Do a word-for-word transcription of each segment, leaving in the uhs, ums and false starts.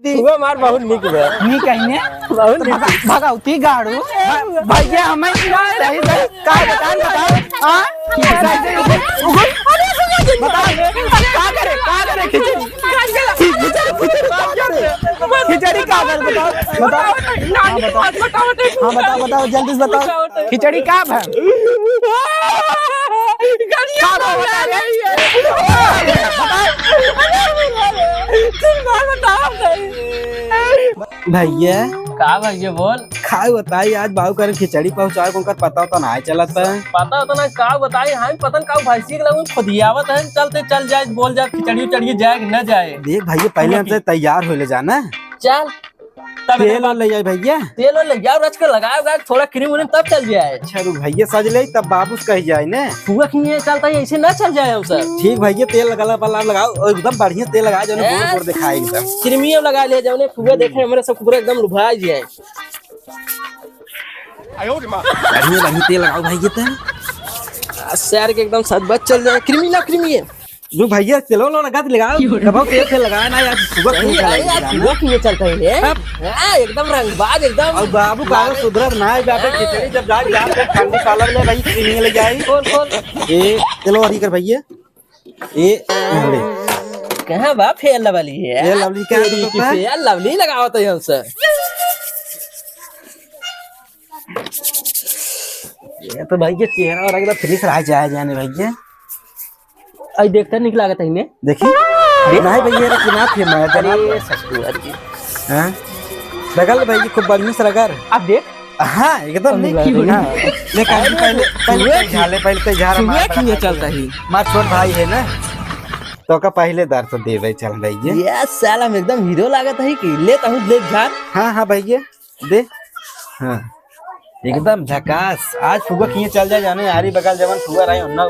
भगौती। वो हमार बहुत निक बा। निक है ने? बहुत निक। भगा-, भगौती गाड़ू। भ-, भैया हमें सही, सही का बताएं, बताओ। हाँ? सही, सही, उगुल, उगुल। बताओ, का करे, का करे खिचड़ी? खिचड़ी, खिचड़ी का करे? खिचड़ी का करे, बताओ, बताओ। हाँ, बताओ। हाँ, बताओ, बताओ, जल्दी से बताओ। खिचड़ी का भा? का भा, बताओ। भैया। का भैया बोल? का बताई, आज बाबू करे खिचड़ी पहुँचाए को उनकर पता होता ना चलत है। पता होता ना का बताई, हम पता न का भैंसी के लगन खोदियावत है, चलते चल जाए, बोल जाए खिचड़ी उचड़ी जाए कि न जाए। देख भैया, पहले हमसे तैयार हो ले जाना। चल। तब तेल और ले जाए भैया। तेल और ले जाओ, रच के लगाओ, गाओ, थोड़ा क्रीम व्रीम तब चल जाए। अच्छा रुक भैया, सज ले तब बाबू से कही जाए ने। फुआ खिए चलता है, ऐसे ना चल जाए हम सब। ठीक भैया, तेल लगा ला, लगाओ, और एकदम बढ़िया तेल लगा, जो ना गोर गोर दिखाए एकदम। क्रीमियम लगा ले जाओ ने, फुआ देखे हमारे सब पूरा एकदम लुभाई जाए। बढ़िया बढ़िया तेल लगाओ भाई, ये तो। आ, सर के एकदम सजबज चल जाए। क्रीमी ला, क्रीमी है। जो भैया तेलो लो लगा, लगाओ। क्यों रे? कबो तेल से लगाया ना यार, सुबह क्यों नहीं, चला अरे यार, गया ना? सुबह क्यों चलता है रे? अब हाँ, एकदम रंगबाज, एकदम। और बाबू का सुधरत ना है, बाटे हाँ। खिचड़ी जब जाए, जाए तो ठंडी सालन ले भाई, क्रीमी ले जाए। खोल, खोल। ए, चलो अभी कर भैया। ए, ले। कहाँ बा फेयर लवली है? फेयर लवली क्या तेरी है तो की पता है? फेयर लवली लगावत है हमसे। ये तो भाई के चेहरा और एकदम फिनिश रहा जाए जाने भाई के। आई देखते निक लागत है इन्हें। देखी? देख। नहीं भाई, ये रखी ना थी मैं, जनाब। अरे ससुर की। हाँ? रगल भाई की खूब बढ़िया से रगड़। अब देख। हाँ, एकदम अब नहीं लग रही। हाँ। ले, काकी, अरे, पहले, पहले सुबह तो झाले, पहले तो झारा सुबह मार की ये बना चलता दे। ही। मार छोट भाई है ना, तो का पहले दर्द दे भाई, चल भाई ये। ये साला में एकदम हीरो लागत है कि ले तहु ले झार। हाँ, हाँ भाई ये। दे। हाँ। एकदम झकास। आज फुआ खिए चल जाए जाने, आरी बगल जवन फुआ रहे, उन्ना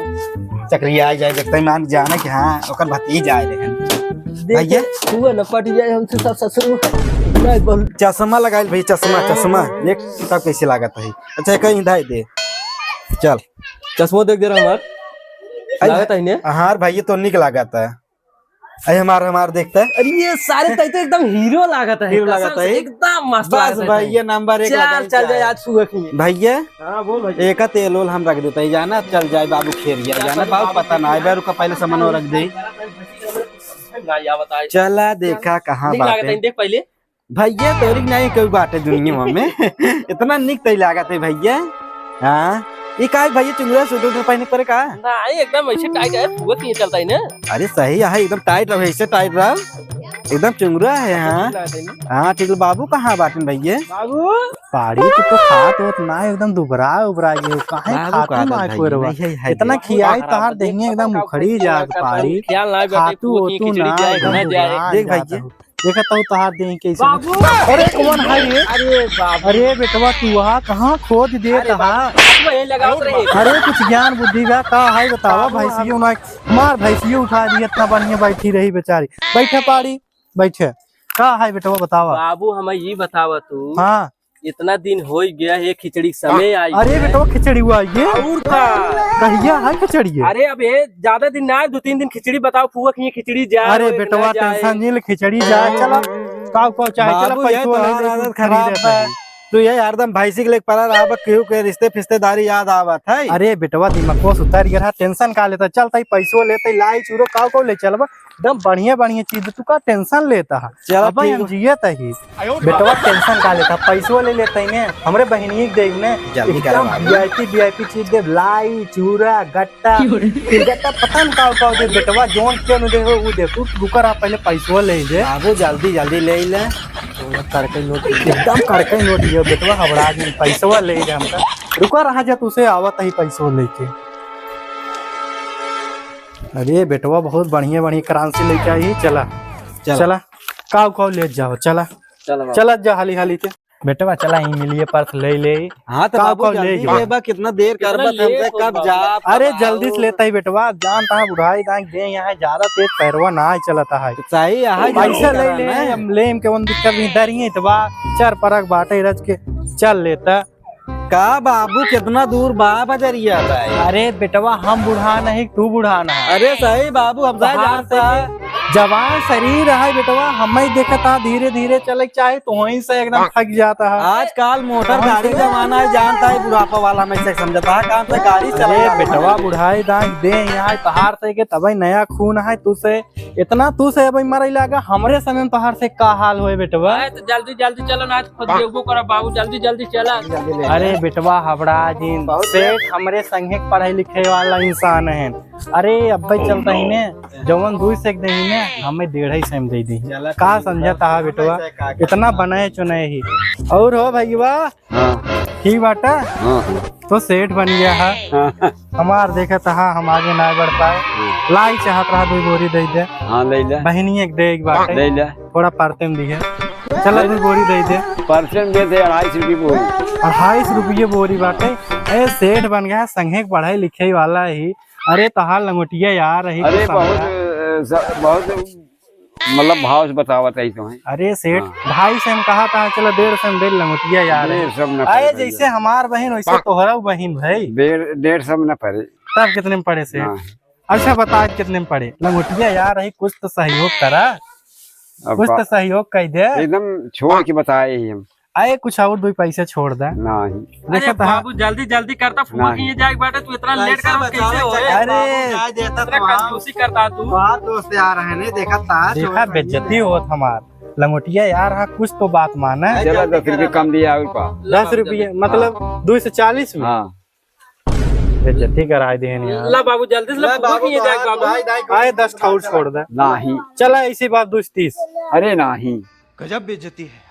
चक्रिया आ जाए, देखते ही मान जाने कि हाँ, ओकर भतीज आए रहे। देख, भैया। फुआ न पट जाए हमसे सब ससुर। नहीं बोल। चश्मा लगाइल भाई, चश्मा, चश्मा। देख, तब कैसे लागत है। अच्छा, कहीं धाई दे। चल। चश्मा देख दे रहा हमार। अरे, लागत है ने? हाँ भाई, ये तो निक लागत है। अरे हमार, हमार देखता है। अरे ये सारे तै तो एकदम हीरो लागत है, हीरो कसम लागत से है। एकदम मस्त बस लागत है भाई, भाई। ये नंबर एक चल, लगा चल जाए। जाए आज सुबह की। भैया, हाँ, बोल भैया। एक तेल ओल हम रख देते हैं, जाना, चल जाए बाबू खेरिया, चल जाना, बाबू बाबू पता ना है, खेरिया। बैरू का पहले सामान रख दे। ना, या बताए। चला देखा कहाँ निक लागत बाटे। है, देख पहले। भैया, तोरी के नाई कोई बाटे दुनिया में। इतना निक तई लागत है भैया। हाँ, ई का है भैया, चुंगुरा सूट वूट पहने पड़े का? नाई, एकदम ऐसे टाइट है, फुआ खिए चलता है ना। अरे सही है, एकदम टाइट रहो, ऐसे टाइट रहो, एकदम चुंगुरा है। हाँ, हाँ, ठीक। बाबू कहाँ बाटन भैया? बाबू। पाड़ी तो, तो खात होत ना, एकदम दुबरा उबरा गए, काहे बाबू खातू का ना है कोई भैया? रवा? नहीं, है, है, इतना है। खियाई बाबू तहार खराब देहिए एकदम खराब उखड़ी खराब जात खराब पाड़ी। ख्याल ना बैठे, खातू फुआ खिए ओतू खिचड़ी ना, जाए, एकदम ना जाए। दुबरा देख जात भैया। हो। देखत हूँ तोहार देह कैसे। बाबू! अरे कौन है रे? अरे बाबू! अरे बेटवा तू वहाँ कहाँ खोद देत अरे हा? बाबू, यहीं लगावत रहे। अरे कुछ ज्ञान बुद्धि का, का है बतावा बाबू, भैंसियो ना, मार भैंसियो उठा दी, इतना बढ़िया बैठी रही बेचारी। बैठे पाड़ी, बैठे। का है बेटवा बतावा? बाबू हमें ये बतावा तू। हाँ। इतना दिन हो गया है, खिचड़ी के समय आई अरे है। बेटवा, खिचड़ी हुआ ये? और का? कहिया है खिचड़ी ये? अरे अब ये ज्यादा दिन ना है, दो तीन दिन खिचड़ी बताओ, फुआ खिए खिचड़ी जाए, अरे बेटवा, टेंशन नहीं ले, खिचड़ी जाए, चला। का, का चाहे, चला, बाबू, ये पैसो ले तोहार ले, आदत खरीदे खराब बा। तू ये हरदम भैंसी के लेके पड़ा रहा बा, केहू के रिश्ते फिश्तेदारी याद आवत है। अरे बेटवा, दिमागवा से उतर गया रहा, टेंशन का लेता, चलता ही पैसो लेते, लाई चूरो, का, का ले चलबा, एकदम बढ़िया बढ़िया चीज, तू का टेंशन लेता है? चला, अब ठीक हम बा। जियत ही। बेटवा टेंशन का लेता, पैसो ले लेते ही ने, हमरे बहिनिये के देब ने, जल्दी एकदम करा बाबू। VIP VIP चीज देब, लाई, चूरा, गट्टा, क्यों रे? फिर गट्टा पता न का का दे, बेटवा जोन के नु दे हो, वो दे, तू रुका रहा, पहले पैसो ले ले। बाबू जल्दी जल्दी ले ले। कड़कई नोट। एकदम कड़कई नोट ये बेटवा, हबड़ा के पैसवा ले ले हमका। रुका रहा जा, तुसे आवत ही पैसो लेके। अरे बेटवा बहुत बढ़िया बढ़िया करेंसी लेके आई, चला। चला। चला। काव काव ले जाओ, चला। चला बाबू। चला जा हाली हाली के। बेटवा चला ही मिलिए पर्स ले ले। हाँ तो काव बाबू काव ले जल्दी जाओ। लेबा, कितना देर कितना करबा लेट हमसे, हो कब बाबू? जाब, अरे कब जल्दी से आऊ? लेता ही बेटवा, जानता है बुढ़ाई दाई दे यहाँ ज्यादा तेज पैरवा ना ही चलता है। तो सही है, पैसा ले ले, हम लेम के वन दिक्कत नहीं, दरिये तो बा, चार परक बाटे रच के चल लेता। का बाबू, कितना दूर बा बजरिया बा? अरे बेटवा, हम बुढ़ान ही, तू बुढ़ान है। अरे सही बाबू, हम सही बाहर जानता से है। जवान शरीर है बेटवा, हमें देखता धीरे धीरे चले के चाहे, तो वहीं से एकदम थक जाता है। आजकल मोटर गाड़ी जमाना है, जानता है बुढ़ापा वाला, हमें से समझता है, काम से गाड़ी चला अरे बेटवा, बुढ़ाई दांग दे यहाँ है, तहार से के तबे नया खून है, तू से इतना तू से अबे मरे लागा, हमरे समय में तहार से का हाल होए बेटवा? अरे तो जल्दी जल्दी चलो ना, खुद देखबो करो बाबू, जल्दी जल्दी चला। अरे बेटवा, हबड़ा जिन बहुत सेठ हमरे संगे के पढ़े लिखे वाला इंसान है। अरे अब्बे चलता ही ने, जवन दुई से एक दे ही ने, हमें डेढ़ ही से में दे दी। चला, का ठीक है। समझता है बेटवा? का इतना करना? बनाए चुनाए ही। और हो भैया, हाँ। ठीक बाटा? हाँ, हाँ। तो सेठ बन गया है। हाँ। हमार देखत हा, हम आगे ना बढ़ पाए। हाँ। लाई चाहत रहा, दो बोरी दे दे। हाँ, ले ले। बहिनी एक दे, एक बाटे। ले ले। थोड़ा परते में दिहे। चला, दो बोरी दे दे। परते में दे दे, अढ़ाई सौ रुपये बोरी। अढ़ाई सौ रुपये बोरी बाटे। ए, सेठ बन गया, संगे के पढ़ाई लिखाई वाला ही। अरे, तहार लंगोटिया यार रही, अरे, कुछ बहुत, समझा। अ, स-, बहुत मतलब भाव से बतावत है तो है। अरे सेठ, हाँ। ढाई से हम कहा था, चलो डेढ़ से हम दे लंगोटिया यार। डेढ़ सौ में ना अरे पड़े जैसे भैया। हमार बहिन वैसे तोहरा बहिन भाई। डेढ़, डेढ़ सौ में ना पड़े। तब कितने में पड़े सेठ? हाँ। अच्छा बता कितने में पड़े? लंगोटिया यार है, कुछ तो सहयोग करा, अब कुछ बा-, तो सहयोग कर दे। एकदम छोड़ के बताए ही हम। आए कुछ और दो पैसे छोड़ दे। नहीं। देखा अरे था। बाबू, जल्दी, जल्दी करता, फूफा नहीं। कहीं जाए के बाटे, तू इतना लेट कर कैसे हो? अरे, बाबू, जाए देता इतना तो हम। कंजूसी करता तू। तो आप दोस्त आ रहे हैं, नहीं देखा था, देखा, छोड़ बेइज्जती होत हमार। लंगोटिया यार, हाँ, कुछ तो बात माने। चला, दस रुपये कम दिया, और का? दस रुपये, मतलब, हाँ। दो सौ चालीस में? हाँ। बेइज्जती कराए देहन यार। ला बाबू, जल्दी से ला, ला, फूफा बाबू, कहीं तो जाए, हाथ बाबू। उठाए, दाई, आए, दस ठा और छोड़ दे। नहीं। चला, इसी बात दो सौ तीस। अरे नहीं। गजब बेइज्जती है।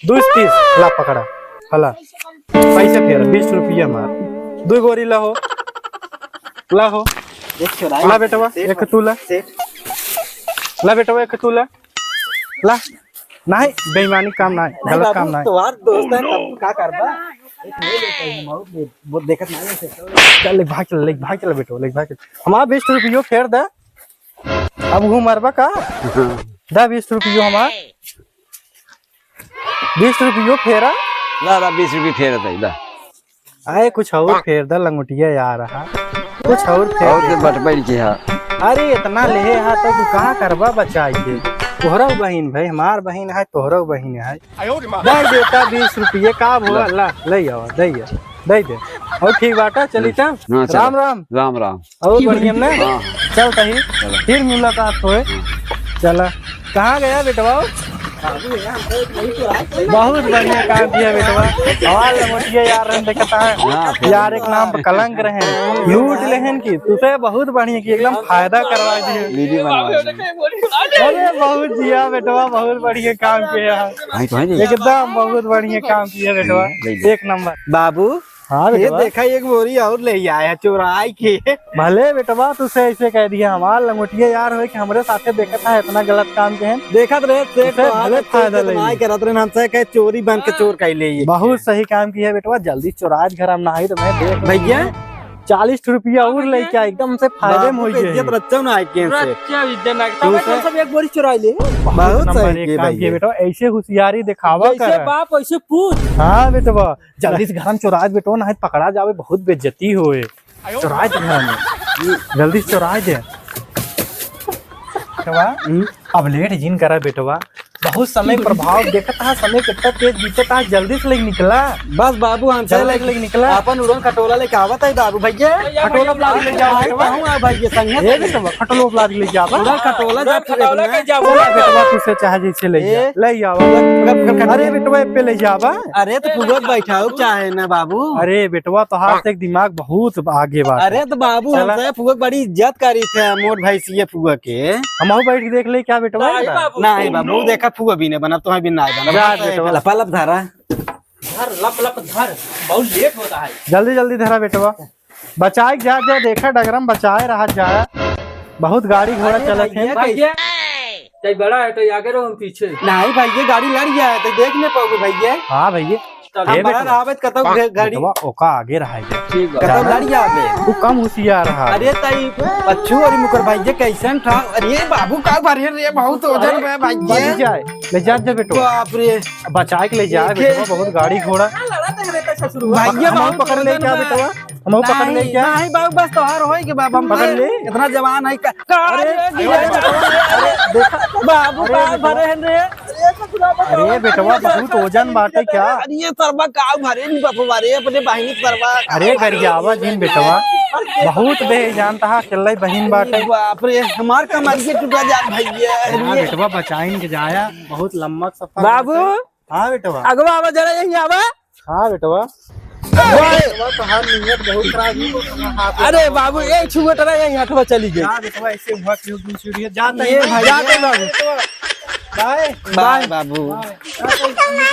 दो सौ तीस, ला पकड़ा, हला। पैसे फेर, बीस रुपया मार। दो बोरी ला हो, ला हो। एक चुराई ला बेटवा, सेठ एक तू ला। सेठ। ला बेटवा, एक तू ला। ला। नहीं, बेईमानी काम नहीं, नहीं गलत बाबू, काम नहीं। तोहार दोस्त है, तब तू का करबा? एक ले लेते हैं, बहुत दे-, बहुत देखत नहीं है। चल, ले भाग चल, ले भाग चल बेटवा, ले भाग चल। हमार बीस रुपयो फेर दे। अब हूँ मरबा का? हाँ। दा बीस रुपयो हमार। बीस रुपयो फेरा। ला, ला, बीस रुपये फेर दे, ला। आए, कुछ और फेर दा लंगोटिया यार रहा। कुछ और फेर और दे। तो बटबैल की है। अरे, इतना लेहे हा तो तू कहाँ करबा बचाई के? तोहरा बहिन भाई, हमार बहिन है, तोहरा बहिन है। दे बेटा, बीस रुपये का भोला, ला। ला, ले आवा, दे आ, दे दे। और ठीक बाटा, चली तब। हाँ, चलो। राम राम। राम राम। और बढ़िया ना? हाँ। चल तही, चलो। फिर मुलाकात होए। हाँ। चला। कहाँ गया बेटवा? बहुत बढ़िया काम किया बेटवा। हमार लंगोटिया यार रहन देखता है। हाँ, फिर। यार एक नाम पर कलंक रहे। लूट लेहन की, तुसे बहुत बढ़िया की, एकदम फायदा करवा दिए। वीडियो बनवा दिए। अरे बहुत जिया बेटवा, बहुत बढ़िया काम किया। हाँ, तो है जी। एकदम बहुत बढ़िया काम किया बेटवा। ले, ले। एक नंबर। बाबू, हाँ ये बेटवा। देखा, एक बोरी और ले आया चुराई के। भले बेटवा, तुसे ऐसे कह दिया, हमार लंगोटिया यार होए कि हमरे साथे देखत है, इतना गलत काम के है। देखत रहे, सेठ उसे तो भले आज फायदा ले ना ली। करत रहे, हमसे कहे चोरी बन के चोर कह ले ये। बहुत सही काम किया बेटवा, जल्दी चुराज घर हम ना आई तो मैं देख भैया। चालीस रुपया और लेके आ, एकदम से फायदे में बाबू होई के गए। इज्जत रच्चा ना आए के से। रच्चा इज्जत ना, तू से सब एक बोरी चुराई ले। बहुत नंबर सही एक किए काम भैया। किए बेटवा, ऐसे होशियारी दिखावा जैसे कर। बाप वैसे पूत। हाँ बेटवा, जल्दी से घर में चोराज बेटो, ना पकड़ा जावे, बहुत बेइज्जती होए। चोराज घर में, जल्दी से चोराज दे। बेटवा, हम्म? अब लेट जिन करा बेटवा, बहुत समय प्रभाव देखत हा, समय कितना तेज बीतत हा, जल्दी से लेके निकला। बस बाबू, हम जल्दी चले से लेके निकला। अपन उड़न खटोला लेके आवत है बाबू भैया। खटोला प्लाट ले जाओ आई बेटवा। कहूँ आ भैया, संगे ए संगे। बेटवा, खटोला प्लाट ले जाओ। उड़न खटोला जा उड़न खटोला अपना। के जाओ। चला बेटवा, तू से चाहे जैसे ले जा। ए। ले जाओ। गप, गप, गप, गप। अरे बेटवा, ए पे ले जाबा। अरे तो फुगत बैठाओ चाहे ना बाबू। अरे बेटवा, तोहार से एक दिमाग बहुत आगे बा। अरे तो बाबू, चला। हमसे फुगक बड़ी इज्जत करी थे मोट भैंसिया फुगक के। हमहू बैठ के देख ले क्या बेटवा? नहीं बाबू। नहीं बाबू, देखा फुगक भी नहीं बना, तुम्हें भी नहीं बना। जा बेटवा। लपा लप धरा। धर, लप लप धर, बहुत लेट होता है। जल्दी जल्दी धरा बेटवा। बचाए के जा, जा, देखा डगरम बचाए रहा जा। बहुत गाड़ी घोड़ा अरे चलत है। भैया, भैया, तै बड़ा है, तै आगे रहो, हम पीछे। नहीं भैया, गाड़ी लड़ गया है, तै देख नहीं पाओगे भैया। हाँ भैया। तब ए हम बड़ा बेटवा, रहा है, कतौ घ-, गाड़ी। बेटवा, ओका आगे रहा है। ठीक बा। कतौ लड़ गया है। वो कम होशियार रहा। अरे तई पच्छू और मुकर भैया कैसन था? अरे बाबू का भरे रे, बहुत वजन में भैया। ले जा, ले जा, जा बेटवा। बाप रे। बचाए के ले जा देखे। बेटवा, बहुत गाड़ी घोड़ा। भैया हम बहुत पकड़ ले वजन क्या में। बेटवा? हम पकड़ ले क्या? नहीं बाबू, बस तोहार होई के बाबू, हम पकड़ ले। इतना जवान है का? का अरे, रे, अरे, अरे, देखा। बाबू, अरे, का बेटवा। भरे हैं रे? अरे बेटवा, बहुत वजन बाटे क्या? अरे ये सरवा का भरे नहीं बापू, अरे अपने बहिनी के सरवा। अरे गरियावा जिन बेटवा, बहुत बेजान तहा, अकेला ही बहिन बाटे। बाप रे, हमार कमरिया टूटा जा भैया। हाँ अरे। बेटवा, बचाइन के जाया, बहुत लंबा सफर बाबू। बाटे। हाँ बेटवा। अगवा आवा जरा, यहीं आवा। हाँ बेटवा। वाह। बेटवा, तोहार नियत बहुत खराब है, तो तोहार हाथ अरे बाबू, एक छुअट रहा, यहीं हथवा चली गई। जा बेटवा, ऐसे हुआ क्यों दूसरी है? जाते ये हैं, भाई, जाते हैं बाबू। बाय। बाय बाबू।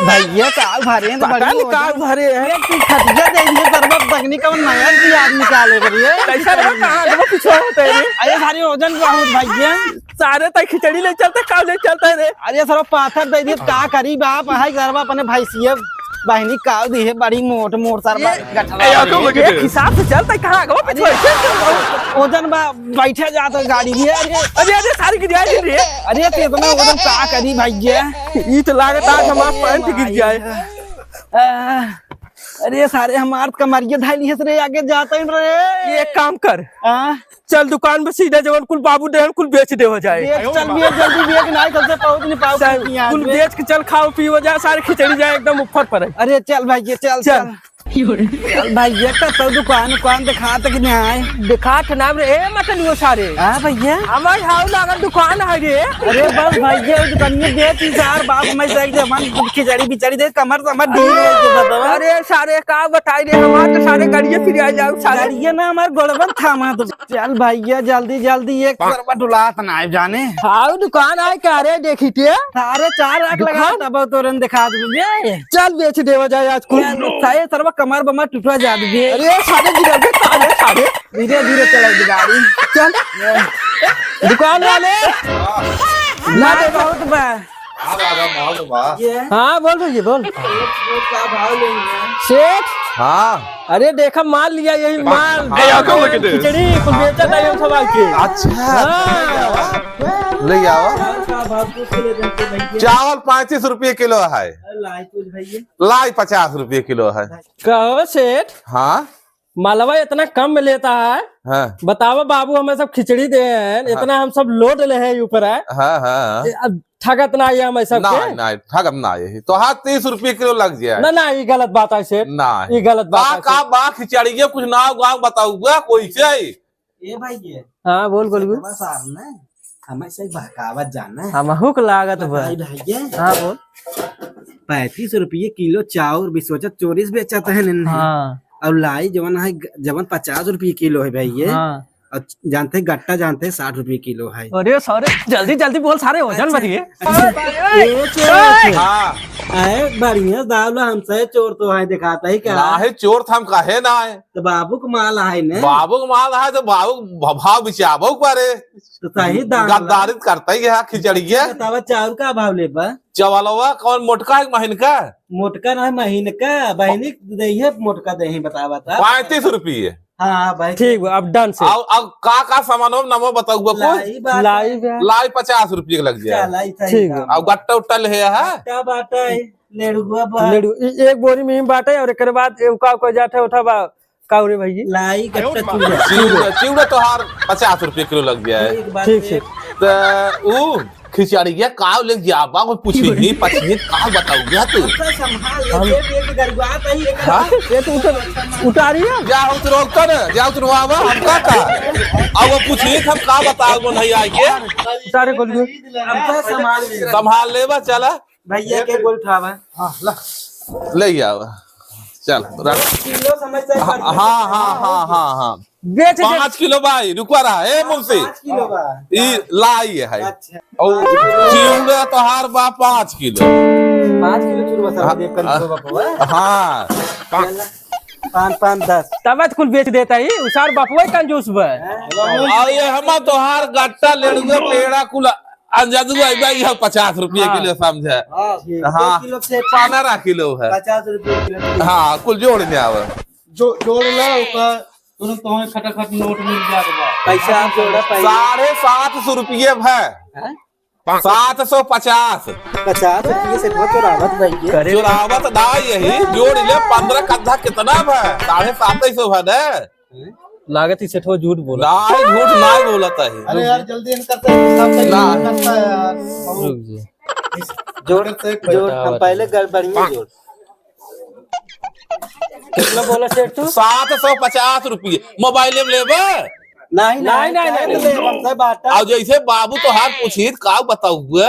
भैया, का भरे हैं, तो पता बड़ी नहीं का वजन। भरे हैं। ये तू खटिया दे दिए, सरबत तकनी कौन नया भी आदमी का ले करिए। कैसा रहा, कहाँ आगवा पीछे होते हैं रे? अरे, भारी वजन बहुत भैया। सारे तय खिचड़ी ले चलते, का ले चलते रे? अरे सरवा पाथर दे दिए, का करी बाप, हाय सरवा अपने भैंसिया बहिनी का दी है, बड़ी मोट मोट सरवा ये गठरा ए, यार, है। तुम लोग एक हिसाब से चलते, कहाँ आगवा पीछे अरे, होते हैं? वजन बा, बैठा जात है गाड़ी में। अरे, अरे, अरे, सारी गिर जाए रे। अरे, तो इतना वजन का करी भैया? ई तो लागत आज हमार पैंट गिर जाए। आ, अरे, सारे हमार कमरिया धाई लिहस रे, आगे जाता ही रे। ये एक काम कर। हाँ? चल दुकान में सीधा जवन कुल बाबू देहन कुल बेच देवा जाए। बेच, चल बेच, जल्दी बेच, नहीं सबसे पहुंच नहीं पाओ चल, कुछ यहाँ कुल पे। बेच के चल, खाओ पीओ जा, सारे खिचड़ी जाए एकदम ऊपर पर है। अरे चल भाई, ये चल, चल। चल। चल भाई, ये तो, तो दुकान, दुकान दिखात कि नहीं आए? दिखात ना रे, ए, मतलब वो सारे। हाँ भैया। हमारे हाउ लागल दुकान है रे। अरे बस भैया, वो दुकान में बेच ही सार बाप, मैं से एक जवान खिचड़ी बिचड़ी दे, कमर समर ढील हो गई बतावा। अरे सारे का बताई रे, हमार तो सारे गाड़िए फिर आ जाओ सारे। गाड़िए ना, हमार गोड़वन थामा तो। चल भैया, जल्दी, जल्दी, एक सरवा डुलात ना आए जाने। हाउ दुकान आए का रे, देखी ते? सारे चार लाख लगा दुकान? तब तोरन दिखा दे बे। चल बेच देवा जाए आज कुल। चल, सारे सरवा कमर बमर टूटा जा दे बे। अरे सारे गिर गए, सारे, सारे। धीरे धीरे चला दे गाड़ी। चल। दुकान वाले। ना दे बहुत बा। हाँ, बाबा, बहुत बा। ये हाँ, बोल भैया, बोल। एक, एक का भाव लेंगे? सेठ? हाँ। अरे देखा, माल लिया, यही माल। हाँ। ए, यहाँ कौन लेके दे? खिचड़ी, कुल बेचा था, ये सब आके। अच्छा। हाँ। ले आओ। का भाव पूछ के ले देते भैया। चावल पैंतीस रुपये किलो है। लाई कुछ भैया। लाई पचास रुपये किलो है। कहो सेठ। हाँ। मालवा इतना कम में लेता है। हाँ। बतावा बाबू, हमें सब खिचड़ी दे हैं, हाँ। इतना हम सब लोड ले हैं ऊपर है। हाँ, हाँ। ए, अब ठगत ना आया हमें सब ना, के। ना, ठगत ना आया। तो हाँ, तीस रुपये किलो लग जाए। ना, ना, ये गलत बात है सेठ। ना। ये गलत बात का, है का सेठ। बा खिचड़ी के कुछ नाव गाव बताऊगा कोई से? ए भाई ये। हाँ, बोल, बोल, बोल। बस आप ना। हमें से बहकावत जाना है। हमहू के लागत बा। बताई भाई ये। हाँ, बोल। पैंतीस रुपये किलो चाउर भी सोचत चोरी से बेचत है इन्हें। हाँ। और लाई जवन है, जवन पचास रुपये किलो है भाई ये। हाँ। और जानते हैं गट्टा जानते हैं साठ रुपये किलो है। अरे सारे जल्दी जल्दी बोल, सारे वजन अच्छा, बढ़िए। अच्छा। ए, चोर। हाँ। अरे बढ़िया दाल हमसे चोर तो है दिखाता ही क्या? ना है चोर था हम कहे ना है। तो बाबू का माल है ने? बाबू का माल है तो बाबू भ-, भाव बिचाबो करे। तो सही दाम गद्दारी करता ही है खिचड़ी के। बतावा चाउर का भाव लेबा? चावलवा कौन मोटका है महीन का? मोटका ना है महीन का, बहिनी दही है मोटका दही बतावा था। पैंतीस रुपये। हाँ भाई। ठीक बा, अब डन से। अब, अब का का सामान हो नमो बताऊबा कुछ? लाई बात लाई है। बा। लाई पचास रुपये के लग जाए। चला, ई सही ठीक बा। अब गट्टा उट्टा ले है? गट्टा बाटा है, लेड़ुआ बा। लेड़ू, ई एक बोरी में ही बाटे और एकरे बाद ए, का कोई जाठा उठा बा। का रे भैया? लाई गट्टा चूड़ा। चिउड़ा, चिउड़ा तोहार पचास रुपये किलो लग जाए। एक बात ठीक है। से। तो ऊ खिचड़िया का ले जाबा, कोई पूछे नहीं, पछे का बताऊँ क्या तू? अच्छा, संभाल ले, हम पेट, पेट गड़बड़ात है, ये हाँ? ये तो उतर, उतारिए। जा उतरो, उतर, जा उतरो, आवा, हम का का? अब वो पूछे हम का बताओ, वो नहीं आएंगे। उतारे बोलिए। हमका संभाल ले। संभाल लेबा, चला। भैया के बोल उठावा। हाँ, ला। ले आवा। चल, रख। किलो समझ से हाँ, बढ़िया। हाँ, हाँ, हाँ, हाँ, हाँ। बेच दे। पाँच किलो भाई, रुकवा रहा। ए, मुंशी। पाँच किलो बा। ई लाई है। अच्छा। और चिउड़ा तोहार बा पाँच किलो। पाँच किलो चूरवा सब हाँ, देख कर हाँ। दो बापू, हाँ? हाँ। चला। पाँच, पाँच, दस। तब कुल बेच देता ही, उसार बापुआ ही कंजूस बा। और ये हम तोहार गट्टा लेड़ुआ पेड़ा कुल अंजदुआ बा, यह पचास रुपये हाँ। किलो समझे। हाँ, ठीक। हाँ। दो किलो से पन्द्रह किलो है। पचास रुपये किलो। हाँ, कुल जोड़ में आवे। जो, जोड़ ला, ओकर तुरंत तुम्हें खटाखट नोट मिल जात बा। पैसा आप जोड़ा, पैसा। साढ़े सात सौ रुपये है। हैं? सात सौ पचास। पचास रुपये से तो चोरावत भैया। करे। चोरावत ना यही, जोड़ ले, पन्द्रह कद्धा कितना भा? साढ़े सात सौ भा न? लागत ही सेठवा झूठ बोला। ना, झूठ ना बोलत है। अरे यार, जल्दी इनका तो हिसाब से ना। करता है यार। रुक जी। जोड़, जोड़, हम पहले गड़बड़ियाँ जोड़। कितना बोला सेठ तू? सात सौ पचास रुपये। मोबाइल में लेबे? नहीं, नहीं, नहीं, नहीं, नहीं, नहीं। लेबे, हमसे बाटा। और जैसे बाबू तोहार पूछित, का बताऊ हुआ?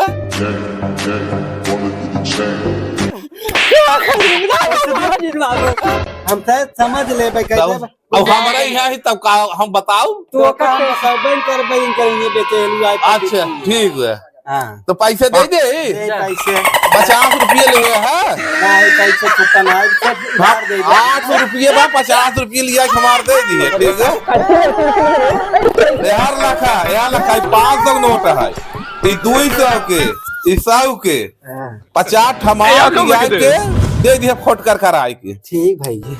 हमसे समझ लेबे, कैसे तब? अब हमारे यहाँ ही तब का हम बताऊ? तो का हम बताऊ, बैंक कर, बैंक करेंगे, बेचे, लुआए, अच्छा, ठीक है। हाँ। तो पैसे दे दे। दे पैसे। पचास रुपये ले है। नहीं, पैसे चुकन है, सब उधार दे दे। आठ सौ रुपये बा, पचास रुपये लिया के हमार दे दिए, ठीक है? यार लखा, यार लखा, ई पाँच सौ नोट है, ई दो सौ के, ई सौ के, हाँ। पचास ठमा ए, आप लोग लिया के दे। दे दिए, फोट कर कर आए के। ठीक भाई जी।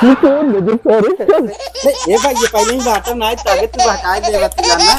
ये कौन है जो करे? नहीं, ए भाई, ये पहले ही बात है, ना, ताकत तू हटाए दे, बस जाना।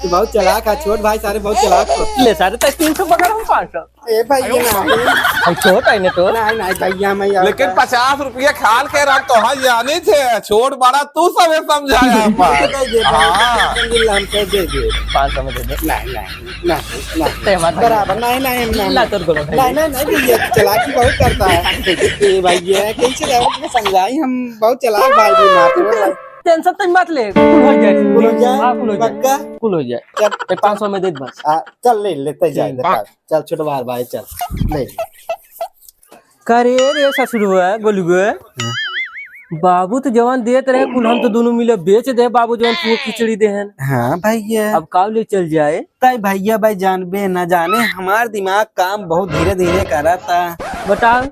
तू बहुत चालाक है, छोट भाई सारे बहुत चालाक हो। ले सारे, तक तीन सौ पकड़, हम पाँच सौ। ए भाई, ये ना। हम छोट है ना तो। नहीं, नहीं, भैया, मैं यार लेकिन पचास रुपया खाल के रख तो, हाँ, जाने थे, छोट बड़ा तू सबे समझाया। दे दे, हाँ। पाँच सौ में दे दे। पाँच सौ में दे दे। नहीं, नहीं। नहीं, नहीं। ते हमार भाई बराबर, नहीं, नहीं, नहीं, ला नहीं। तोर गोलो भाई। नहीं, नहीं, नहीं, भैया, चालाकी बहुत करता है। ए भैया, कैसे रहो, तुमको समझाई हम, बहुत चालाक भाई भी मारते हो भाई। टेंशन तो मत ले, कुल हो जाए। कुल हो जाए? हाँ, कुल हो जाए। पक्का? कुल हो जाए। चल। ए, पाँच सौ में दे दे बस। आ, चल, ले, लेते जाए, ठीक। चल, चल, छोटवा भाई, चल, ले। का रे, रे ससुरवा, गोलुआ? हाँ। बाबू तो जवन देत रहे, कुल हम तो दोनों मिले बेच दे, बाबू जवन तू खिचड़ी देहन। हाँ भैया। अब काव ले चल जाए? तय भैया भाई जानबे न जाने, हमार दिमाग काम बहुत धीरे धीरे करता। बताओ।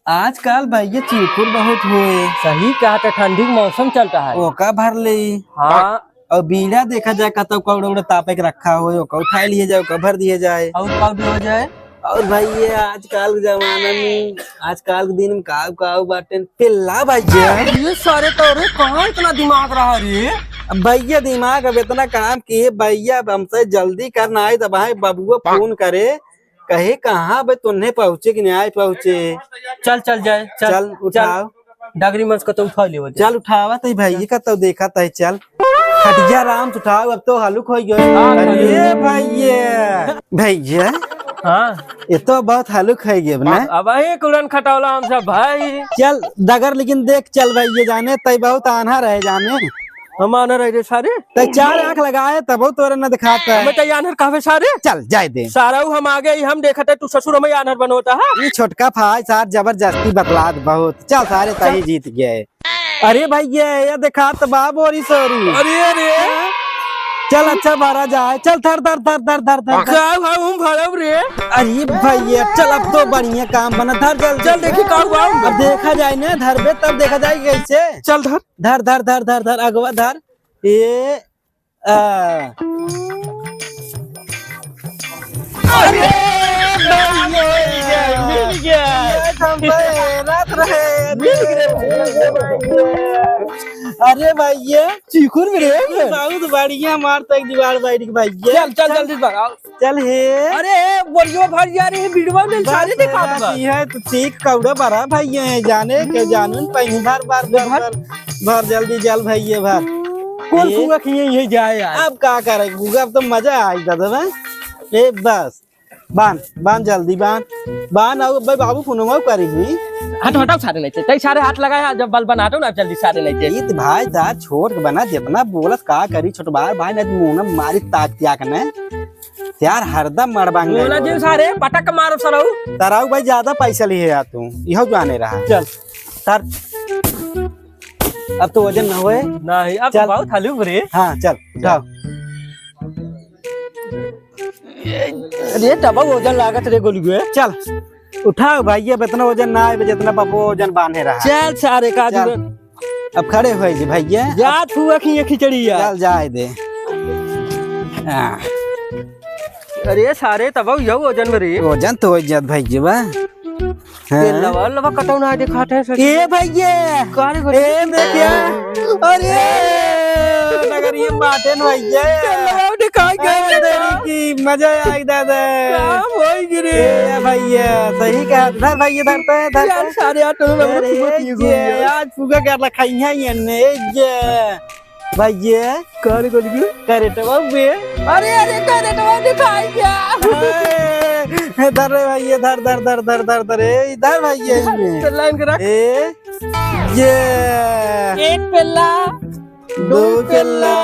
आजकल भैया चीखुर बहुत होए। सही कहा, तो ठंडी के मौसम चलता है। ओका भर ले। हाँ। और बीड़ा देखा जाए, कतौ कौड़ा उड़ा तापे के रखा होए, ओका उठा लिए जाए, ओका भर दिए जाए। और का भी हो जाए? और भाई, ये आजकल के जमाना में, आजकल के दिन में काऊ काऊ बाटे, पिल्ला भैया। ये सारे तो रे, कहाँ इतना दिमाग रहा रे? अब भैया, दिमाग अब इतना काम किए भैया, अब हमसे जल्दी करना है, तो भाई बबुआ फोन करे, कहे, "कहाँ बे, तुन्ने पहुँचे कि नहीं आए पहुँचे?" चल, चल जाए, चल, चल, चल। उठाओ। डगरी मंच का तो उठा लियो। चल, उठावा तो भाई, ये का तो देखा तो है, चल। खटिया आराम से उठाओ, अब तो हलुक हो गयो। हाँ, अरे भैया। भैया। हाँ। ये तो बहुत हलुक है ये ना। अब, अब ये कुड़न खटौला हम सब भाई। चल, डगर लेकिन देख, चल भाई, ये जाने, तय बहुत आन्हा रहे जाने। हम आना रह रे सारे। ते चार आँख लगाए तबो तोरे न दिखाता है। हमें तो आन्हर कहवे सारे। चल, जाए दे। सारा उ हम आगे ही हम देखत है, तू ससुर हमें आन्हर बनोता है। ये छोटका भाई सार जबरदस्ती बतलात बहुत। चल सारे, तही जीत गए। अरे भैया, ये देखा तो बा बोरी सोरी। अरे, अरे। चल अच्छा भरा जाए। चल धर, धर, धर। जाओ, हम, हम भरब रे। अरे भैया, चल अब तो बढ़िया काम बना। धर जल्दी। चल देखी का हुआ। अब देखा जाए ना, धरबे तब देखा जाए कैसे। चल धर। धर, धर, धर, धर, धर, अगवा धर। ए, आ। अरे, मिल गया, मिल गया। ये तो हम तो हैरान रहे। मिल गया। अरे भाई, ये चीखुर में रे। बहुत बढ़िया मार तो एक दीवार बैठ के भाई। ये चल, चल, चल। जल्दी भगाओ। चल हे। अरे, बोरियो भर जा रही है, बीड़वा में बस, सारे दिखात बस, बा। ये है तो ठीक कौड़ा बड़ा भाई, ये जाने के जानून पही भर, भर, भर, भर। भर, भर जल्दी जल भाई, ये भर। कौन ये फुआ खिए, ये जाए यार। अब का करे, फुआ, अब तो मजा आई दादा बा। ए, बस, बांध, बांध जल्दी, बांध, बांध, आओ, भाई, बाबू फोनवा करी हुई। हट, हटाओ, सारे नहीं थे। तई सारे हाथ लगाए, जब बल बनाटो ना, जल्दी सारे नहीं थे। ये तो भाई, सार छोट बना, जितना बोलस, का करी, छोट बार भाई, नहीं तो मुंह में मारी ताक त्याक ने। यार हरदम मड़बांग बोला नहीं जिन बोला। सारे पटक मारो सरऊ। तरऊ भाई ज्यादा पैसा लिए यार तू, इहो जाने रहा। चल। सर, अब तो वजन ना होए। नहीं, अब चल। बहुत हल्लू रे। हाँ, चल, उठाओ। अरे, डबल वजन लागत रे गोलुए। चल, उठाओ भाई, अब इतना वजन ना आए, जितना पप्पू वजन बांधे रहा। चल सारे का चल। अब खड़े होए जी भैया। जात हुआ कि ये खिचड़ी यार। चल जाए दे। हाँ। अरे सारे तब यौ वजन में रे। वजन तो हो जात भाई जी बा। हाँ। ये लवा लवा कटौना है दिखाते हैं सर। ए भैया। का रे ए देखिया। अरे नगर ये बाटे न भैया। ये लवा दिखा अरे तेरी की मजा आ गया दादा। काम होई गिरे। ए भैया, सही कहा। धर भैया, धरते हैं, धरते यार, हैं। सारे आठ में अरे, फुआ की ये घूम गया। आज फुआ क्या लखाई है ये ने, ये भैया। का रे गोलू? करेटवा बे। अरे, अरे, करेटवा दिखाई क्या? ए, धर रे भैया, धर, धर, धर, धर, धर, धर, ए, इधर भैया, इसमें। चल, लाइन के रख। ए, ये। एक पेल्ला, दो दो पेल्ला,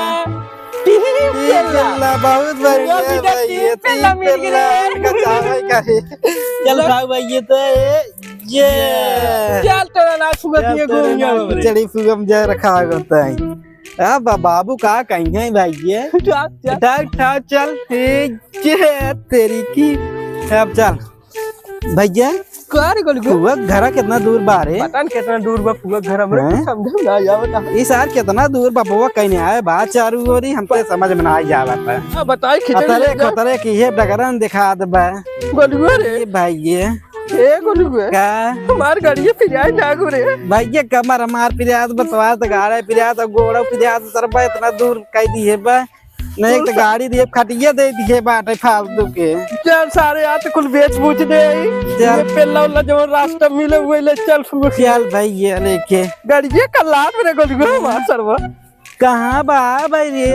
पेल्ला, तीन तीन पेल्ला। पेल्ला, बहुत बढ़िया अभी तक भैया, तीन पेल्ला तीन मिल पेल्ला, गया। इनका चावल का रे। चल भाई, भाई, ये तो है, ये। चल, तोरा ना छुआ चल, दिए, तोरे गोलियां ना रे। खिचड़ी फुगम जा रखा होता है। अब बा-, बाबू का कहीं है भाई, ये? चल, चल। उठा, उठा, चल, ए, ये तेरी की। अब चल। भैया, का रे गोलू? फुआ घरा कितना दूर बा रे? पता न कितना दूर बा फुआ घर, हमरे हैं? कुछ समझ में ना आवत है। ई सार कितना दूर बा, बउआ कहीं नहीं आए बा चारू ओरी, हमके समझ में ना आवत है। अब बताई खिचड़ी अतरे ले जा। खतरे की ये डगरन दिखा दे बा। गोलुआ रे। ए भाई ये। ए गोलुआ। का? हमार गाड़िया पिराए ना गो रे। भैया कमर हमार पिरात बा, तोहार तो गाड़ा पिरात, गोड़ा पिरात, सर बा इतना दूर कह दी है बा। नहीं, एक तो गाड़ी दिए, खटिया दे दिए बाटे फालतू के। चल सारे, आज तो कुल बेच बूझ दे। चल। ये पेल्ला उल्ला जवन रास्ता मिले, वही ले चल फुआ। चल भाई, ये लेके। गाड़िए कल्लात मेरे गोलुआ हमार सरवा। कहाँ बा भाई रे?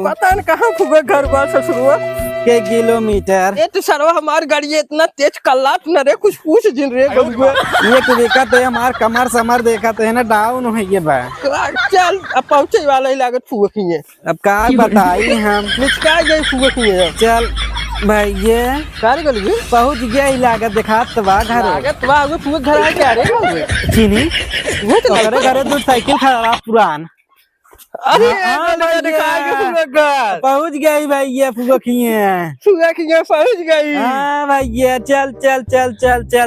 पता न कहाँ फुआ घर बा ससुरवा। के किलोमीटर? ए तो सरवा हमार गाड़िए इतना तेज कल्लात न रे, कुछ पूछ जिन रे गोलुआ। ये तो देखा तो हमार कमर समर देखा तो है ना, डाउन हो गया बा। चल, अब पहुँचे वाला ही लागत फुआ की है। अब का बताई हम? निचका गई फुआ की है। चल भाई, ये का रे गोलू? पहुँच गया ही लागत, देखात बा घर। लागत बा, वो फुआ घर आ क्या रे गोलू? चीनी? वो तो ओकरे घरे दो साइकिल खड़ा रहा पुरान। अरे, हाँ, हाँ, गोलू भैया। दिखा के फुआ घर। पहुँच गया ही भाई, ये फुआ की है। फुआ की है, पहुँच गई। हाँ भैया, चल, चल,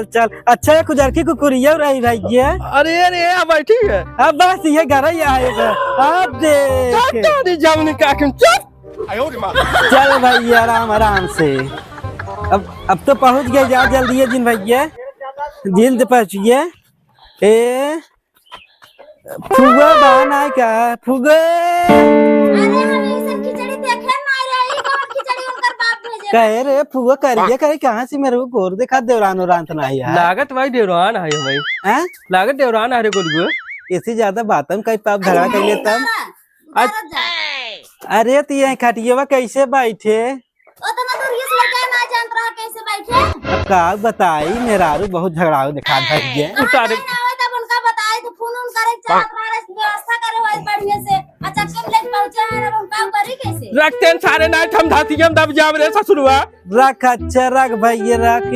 चल। अच्छा, ये खुजरकी कुकुरिया रही भैया। अरे, अरे, यहाँ बैठी है। अब बस ये घर ही आए थे। अब देख। चल, तोरी जमनी काकी, चल। चल भैया, आराम, आराम से। अब, अब तो पहुँच गए, जा जल्दी है जिन भैया। जिन तो पहुँचिए। ए, फुआ बा ना का? फुआ। अरे, हम ऐसन खिचड़ी देखे ना रही, कौन खिचड़ी उनकर बाप भेजे? कहे रे, फुआ करिए, कहे कहाँ से मेरे को गोर देखा, देवरान ओरान तो नहीं है। लागत भाई देवरान है भाई। हैं? लागत देवरान है रे गोलुआ। इससे ज्यादा बात हम कहीं पाप झगड़ा कर लेता। अरे, अरे, तो ये खटियवा कैसे बैठे? उतना दूर ये से लड़का ना जानत रहा कैसे बैठे? अब का बताई, मेहरारू बहुत झगड़ाऊ दिखात भइगे। उतारे। ना आवे तब उनका बताई तो फोन उन करे चाहत रहा, व्यवस्था करे होए बढ़िया से। आ चक्के में लेके पहुंचे हैं, अब हम काम करी कैसे? रखते हैं सारे नाइट हम धातिया में दब जाब रे ससुरवा। रख, अच्छा रख भइया, रख।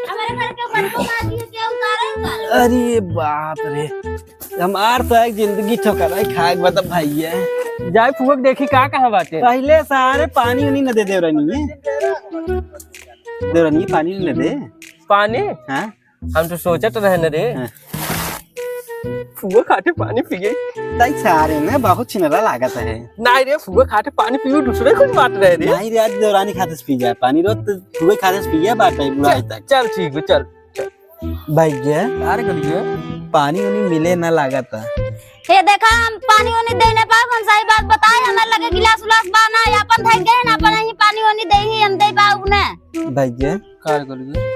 हमारे घर के बड़को बात ये क्या उतारे, उतारे? अरे बाप रे। हमार तो एक जिंदगी ठोकर है, खाए के बता भइया। जाए फुआ के देखी का कहाँ बाटे। पहिले सारे पानी उनी न दे देवरानी। देवरानी पानी उनी न दे। पानी? हाँ। हम तो सोचत रहे न रे। हाँ। फुआ खाटे पानी पिए। ताई सारे न बहुत छिनरा लागत है। नाहीं रे, फुआ खाटे पानी पिए, दूसरे कुछ बात रहे रे। नाहीं रे, आज देवरानी खाते से पी जाए पानी, रोज तो फुआ खाते से पिए बाटे बुढ़ाई तक। चल ठीक बा, चल। भइया, अरे गलिए। पानी उनी मिले ना लागत। हे देखा, हम पानी उनी दे ना पाउब, हम सही बात बताई, हमारे लगे गिलास उलास बा ना, अपन धइ गए ना, अपन ही पानी उनी दे ही हम दे पाउब ना। भइया। का रे गलिए?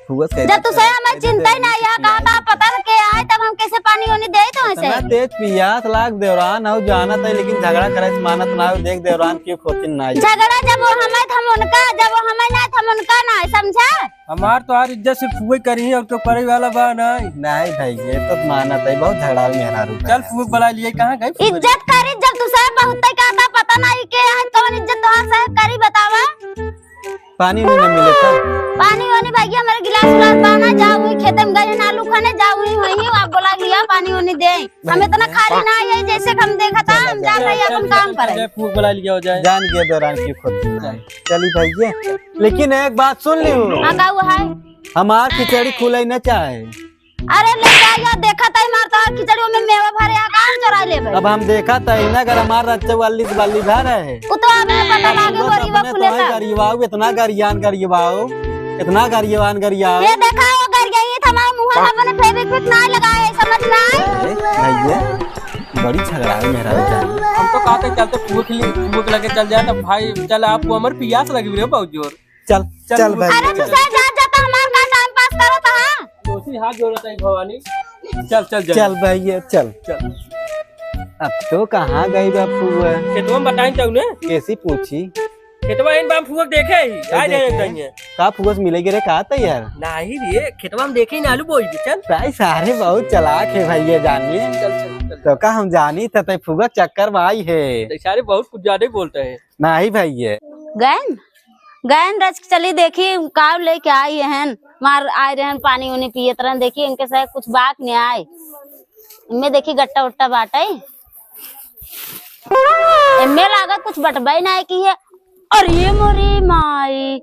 फुआ कैसे जब तू सही हमें चिंता ही ना, यह कहा था, पता न के आए, तब हम कैसे पानी उनी दे तो ऐसे। इतना तेज पियास लाग देवरान, हऊ जानत है, लेकिन झगड़ा करे से मानत ना हो, देख देवरान क्यों खोतिन ना आई। झगड़ा जब वो हमें, हम उनका, जब वो हमें ना, हम उनका ना, समझा? हमार तो हर इज्जत से फुए करी और तो करे वाला बा नहीं। नहीं भाई, ये तो मानत है, बहुत झगड़ाऊ मेहरारू बा। चल फुए बुला लिए, कहाँ गई फुए? इज्जत करी जब तू साहब बहुत तय कहता, पता नहीं के आज कौन इज्जत तोहार साहब करी बतावा। पानी उनी ना मिले का? पानी वानी भाई हमारे गिलास उलास पाना, जाओ वही खेते में गए हैं, आलू खाने जाओ वही, वही आप बुला लिया पानी उनी दे। हम इतना खाली ना है, जैसे हम देखा था, हम जा रहे हैं अपन काम करे। फुए बुला लिया हो जाए। जान गया दौरान की खुद। चली भैया, लेकिन एक बात सुन ली हूँ। हाँ, का हुआ है? हमार खिचड़ी खुले न चाहे। अरे ले जा यार, देखा ताई मार तोहार खिचड़ी में मेवा भरे आ, कान चोरा लेबे। अब हम देखा ताई ना, अगर हमार रच्चा वाली से वाली भर है। उ तो अब पता लागे, पूरा गोरीबा अपने फुले तो है ना। गरियवाऊ, इतना गरियान गरियवाऊ, इतना गरियवान गरियाऊ। ये देखा, वो गरियाई थमा मुँह में अपने फेविक्विक ना लगाए, समझ ना आए? ए, भैया। बड़ी झगड़ा है मेरा उधर। हम तो कहते चलते फुआ के लिए, फुआ के लगे चल जाए तो भाई चल, आपको हमार पियास लगी रे बहुत जोर। चल, चल, चल भाई, अरे चल। मुझे जा, जा तो हमार का टाइम पास करत है। दोषी हाथ जोड़त है भवानी। चल, चल, चल। चल भैया, चल। चल। अब तो कहाँ गई बा फुआ? खेतवा में बताई जाऊ ने। कैसी पूछी? खेतवा इन बाम फुआ देखे ही, चल आ जाए देखे। कहीं। का फुआ से मिले गिरे का तैयार? नहीं रे, खेतवा में देखे ही ना आलू बोई के, चल। ताई सारे बहुत चालाक है भैया जानी। चल, चल, चल। तो का हम जानी त तै फुआ चक्कर में आई है। ताई सारे बहुत कुछ ज्यादा ही बोलते हैं। नहीं भैया। गैन, गैन रच के चली देखी का लेके आई हन। मार आए रहन पानी उनी पियत रहन, देखी इनके से कुछ बात नहीं आए। इनमें देखी गट्टा उट्टा बाटे। एमे लागत कुछ बटबे नाय की है। अरे मोरी माई,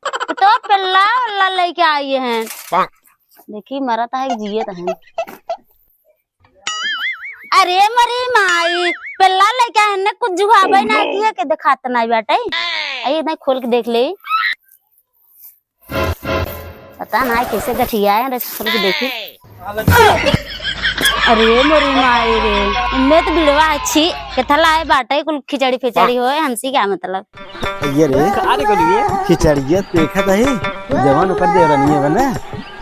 तो पेल्ला उल्ला लेके आई हैं। देखी मरत है जियत हैं। अरे मोरी माई, पेल्ला लेके आई हैं, कुछ जुहाबे नाय की है के देखात नाय बाटे। आई नहीं खोल के देख ले। पता ना कैसे गठिया है, रस खोल के देखी। अरे मोरी माई रे, इनमें तो बिड़वा अच्छी, केथा लाए बाटे, कुल खिचड़ी फिचड़ी होए, हमसे क्या मतलब? ये रे, अरे बोलिए। खिचड़िया देखत है, जवान ओकर देवरनिया बना,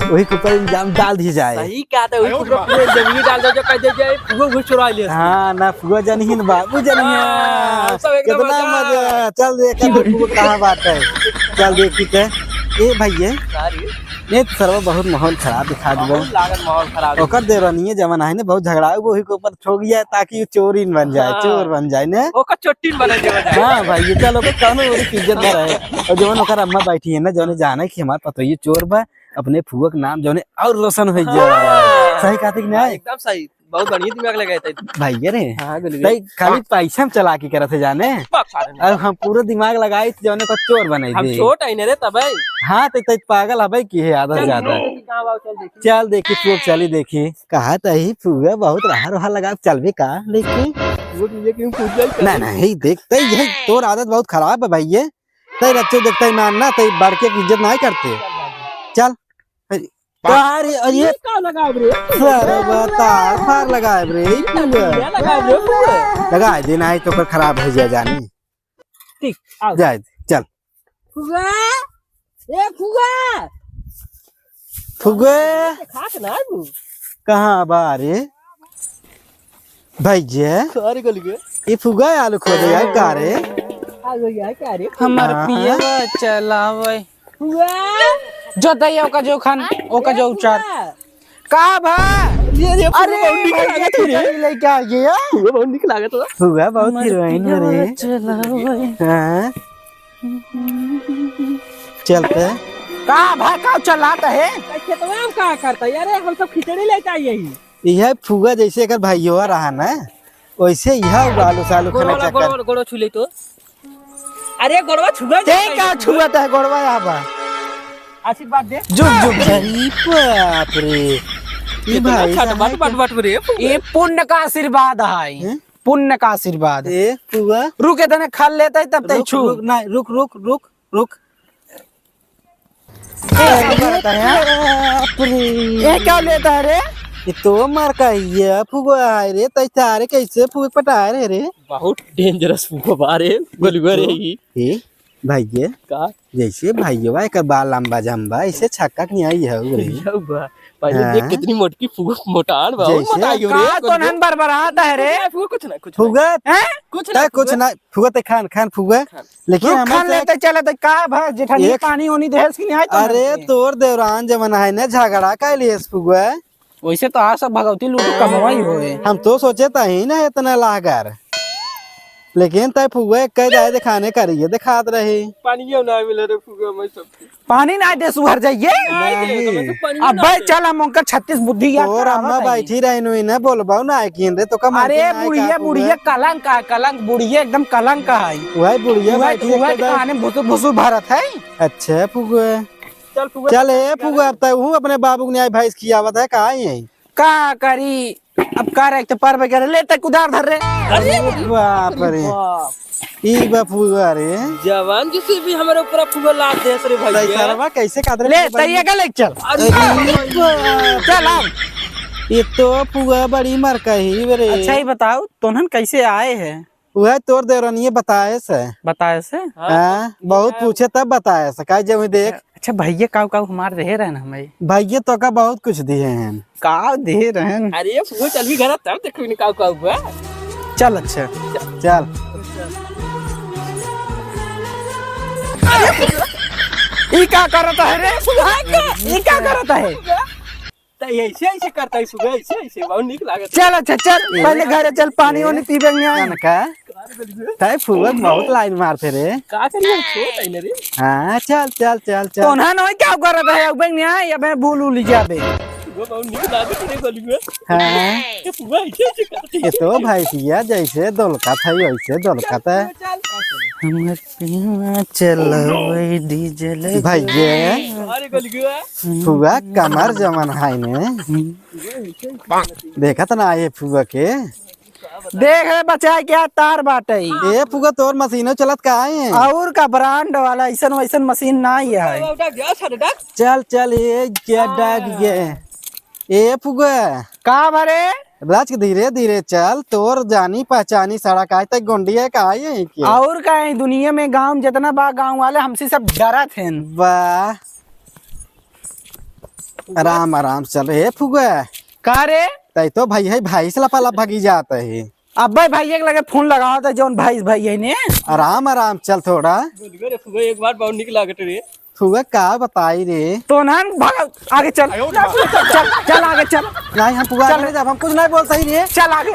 वही के ऊपर इल्जाम डाल दी जाए। सही कहा था, वही के ऊपर पूरे जमीन डाल दो, जो कह दे जाए, वो, वो चुरा ले। हाँ, ना फुआ जानिहिन, बाबू जानिहिन। हाँ, सब एकदम कितना मजा। मजा। चल देख, अब फुआ कहाँ बात है। चल देखी ते। ए भैया। का रे? नहीं, सरवा बहुत माहौल खराब दिखा दिबो। बहुत लागत माहौल खराब है। ओकर देवरानिये जवन है ने, बहुत झगड़ा है, वही के ऊपर ठोक गया ताकि वो चोरिन बन जाए, हाँ। चोर बन जाए ने। ओकर चोटिन बना के बन जाए। हाँ भाई, ये चलो, ओकर कौनो बड़ी इज्जत ना रहे। और जवन ओकर अम्मा बैठी है ना, जवन जाने कि हमार पतोहिए चोर बा, अपने फुआ के नाम जौने और रोशन हो जाए। हाँ। सही कहते कि नहीं? एकदम सही, बहुत बढ़िया दिमाग लगाए थे। भैया रे, हाँ, गोलू तै भाई। खाली पैसा में चलाकी करत है जाने। बाप सारे ने। अब हम पूरा दिमाग लगाई थे जौने को चोर बनाई हम दे। छोट है ने रे तबे। हाँ, ते, ते पागल हबे की है आधा से ज्यादा। चल देखी। चल देखी, तू चली देखी। कहा तही फुआ बहुत रहा रहा लगा, चलबे का लेके? वो तो ये कि हम पूछ जाए ना, नहीं, देख, ते यही तोर आदत बहुत खराब है भाई ये। तै रच्चो देखते मान ना, तै बड़के की इज्जत नहीं करते। चल। अरे, अरे, ये का लगाव रे? सरवा तार फार लगाव रे, ई फुआ। ये लगाव रे, फुआ। लगा दे, नहीं तो ओकर खराब हो जाए जानी। ठीक, आओ। जाए दे, चल। फुआ, ए फुआ। फुआ। खात ना तू। कहाँ बा रे? भैया। का रे गल गए? ई फुआ आलू खोदे यार, का रे? आ गई यार, का रे? हमार हाँ। पियवा चलावे। फुआ। जो दैया ओका जो खान, हाँ, ओका ए जो उचार। फुआ। का भा? ये, ये फुआ अरे, बहुत नीक भैया, लागत है रे। खिचड़ी लेके आ गया। फुआ बहुत नीक लागत है। फुआ बहुत हमार हीरोइन है पियवा रे। चलावे। हाँ। चलते। का भा, का चलात है? खेतवा में का करता है? अरे, हम सब खिचड़ी लेके आई यही। यह फुआ जैसे एकर भाइयोवा रहा ना, वैसे यह आलू सालू खाना गोड़वा, चक्कर। गोड़वा, गोड़वा छू ले तो। अरे गोड़वा छुआ ते जाता है का ये छुआ? छुआता है गोड़वा यहाँ बा? आशीर्वाद दे। जुग जुग। अरे बाप रे। ई कितना भाई छठ साहब बट, बट, के बट रे। ये पुण्य का आशीर्वाद है। हैं? पुण्य का आशीर्वाद। ए, फुआ। रुक, इतने खा लेता है तब तक रुक, छू। रुक, नहीं, रुक, रुक, रुक, रुक। ए, क्या करता है, हाँ? बाप रे। ये क्या लेता है रे? ये तो मार का ही है, फुआ है रे, तै तारे कैसे फुआ पटा रहे रे? बहुत dangerous फुआ बा रे, गोलुआ रे तो, ही। ए, भैया, का? जैसे भैया एकर बाल लंबा जम्बा, ऐसे छक्का के नहीं आई है रे। भैया बा, पहले देख हाँ। कितनी मोटकी फुआ मोटाड़ बा, और जैसे मोटा गयो रे, का तो गोलुआ। नन बरबरात है रे? फुआ कुछ ना, कुछ फुआ? ना। हैं? कुछ तै ना, कुछ फुआ। ना, फुआ तै खान, खान फुआ। खान। लेकिन रुक हमारे खान से लेते चले तो का भा जेठानी एक पानी ओनी देहस की नहीं आए तो अरे नहीं। तोर देवरान जवन है ना झगड़ा का लिए फुआ। वैसे तो आ सब भगवती लूट कमवाई होए। हम तो सोचे तही ना इतना लागर। लेकिन तै फुआ एक कह जाए दिखाने करिए दिखात रही। पानी क्यों ना मिले रे फुआ मैं सब। पानी ना दे सुहर जाइए। नहीं दे, तो मैं तो पानी ना अबे दे। चल हम उनका छत्तीस बुद्धि याद और करावत अम्मा है। बैठी रही नु इन्हें बोलबाओ ना कि रे तो कम अरे बुढ़िया, बुढ़िया कलंक है, कलंक बुढ़िया एकदम कलंक है। वही बुढ़िया वही, बैठी है वही तो काने भुसु भुसु भरत है। अच्छा फुआ। चल फुआ। चल ए फुआ, अब तू अपने बाबू के न्याय भैंस खियावत है, कहाँ है? का करी, अब का रे, एक तो पर वगैरह ले तक उधार धर रे। अरे बाप रे। बाप। ई बा फुआ रे। जवान जैसे भी हमारे ऊपर फुआ लाद दे रे भैया। तै सरवा कैसे काट रे ले, फुआ? तै ये का ले चल। अरे अरे बाप। चल आओ। ये तो फुआ बड़ी मरकही बे रे। अच्छा, ये बताओ, तोहन कैसे आए हैं? वह तोर देवरनिये बताए से। बताए से? हाँ, बहुत पूछे तब बताए से, काहे जब देख। अच्छा, भैया काऊ काऊ हमार दे रहन हमें। भैया तो का बहुत कुछ दिए हैं। काऊ दे रहन? अरे फुआ, चल भी घर, तब देखो इन्हें काऊ काऊ हुआ। चल, अच्छा। चल। ई का करत है रे? ई का करत है? त ऐसे, ऐसे करता है सुबह, ऐसे, ऐसे, बहुत नीक लागत है। चल, अच्छा, चल, पहले घरे चल, पानी वानी पीबे में आए। का? तै फुआ बहुत लाइन मारते रे। का करिए, छोट है ना रे। हाँ, चल, चल, चल, चल। तो ना, नहीं, क्या करत है, अब नहीं आए, अब भूल उल जाबे। वो बहुत नीक लागत है रे, गोलुआ। हाँ। ये फुआ ऐसे, ऐसे करता है। ये तो भैंसिया जैसे दोलकत है, वैसे दोलकत है। चल, चल। हमर पियवा चलबै डीजल। भैया। अरे गोलुआ। फुआ कमर जमन है ने। देखत ना ये फुआ के। देख रे बचाए क्या तार बाटे। ए फुआ तोर मशीनो चलत का है? और का ब्रांड वाला ऐसन वैसन मशीन ना ही है। चल चल ये क्या डाक ये। ए फुआ। का भरे? रच के धीरे धीरे चल, तोर जानी पहचानी सड़क आज तक गोंडिया का आई है क्या? और का है दुनिया में गांव जितना बा गांव वाले हमसे सब डरत हैं। वाह। आराम, आराम से चल। हे फुआ। का रे? तै तो भाई है, भाई से लपालप भागी जात है। अब्बे भाई एक लगे फोन लगाओ तो जौन भाई, भाई है ने। आराम, आराम चल थोड़ा। बोल रे फुआ, एक बार बहुत निक लागत रे। फुआ का बताई रे। तो नान भाग, आगे चल। चल, चल आगे चल। नहीं, हम फुआ चल। आगे नहीं जाब, हम कुछ नहीं बोलते ही रे। चल आगे।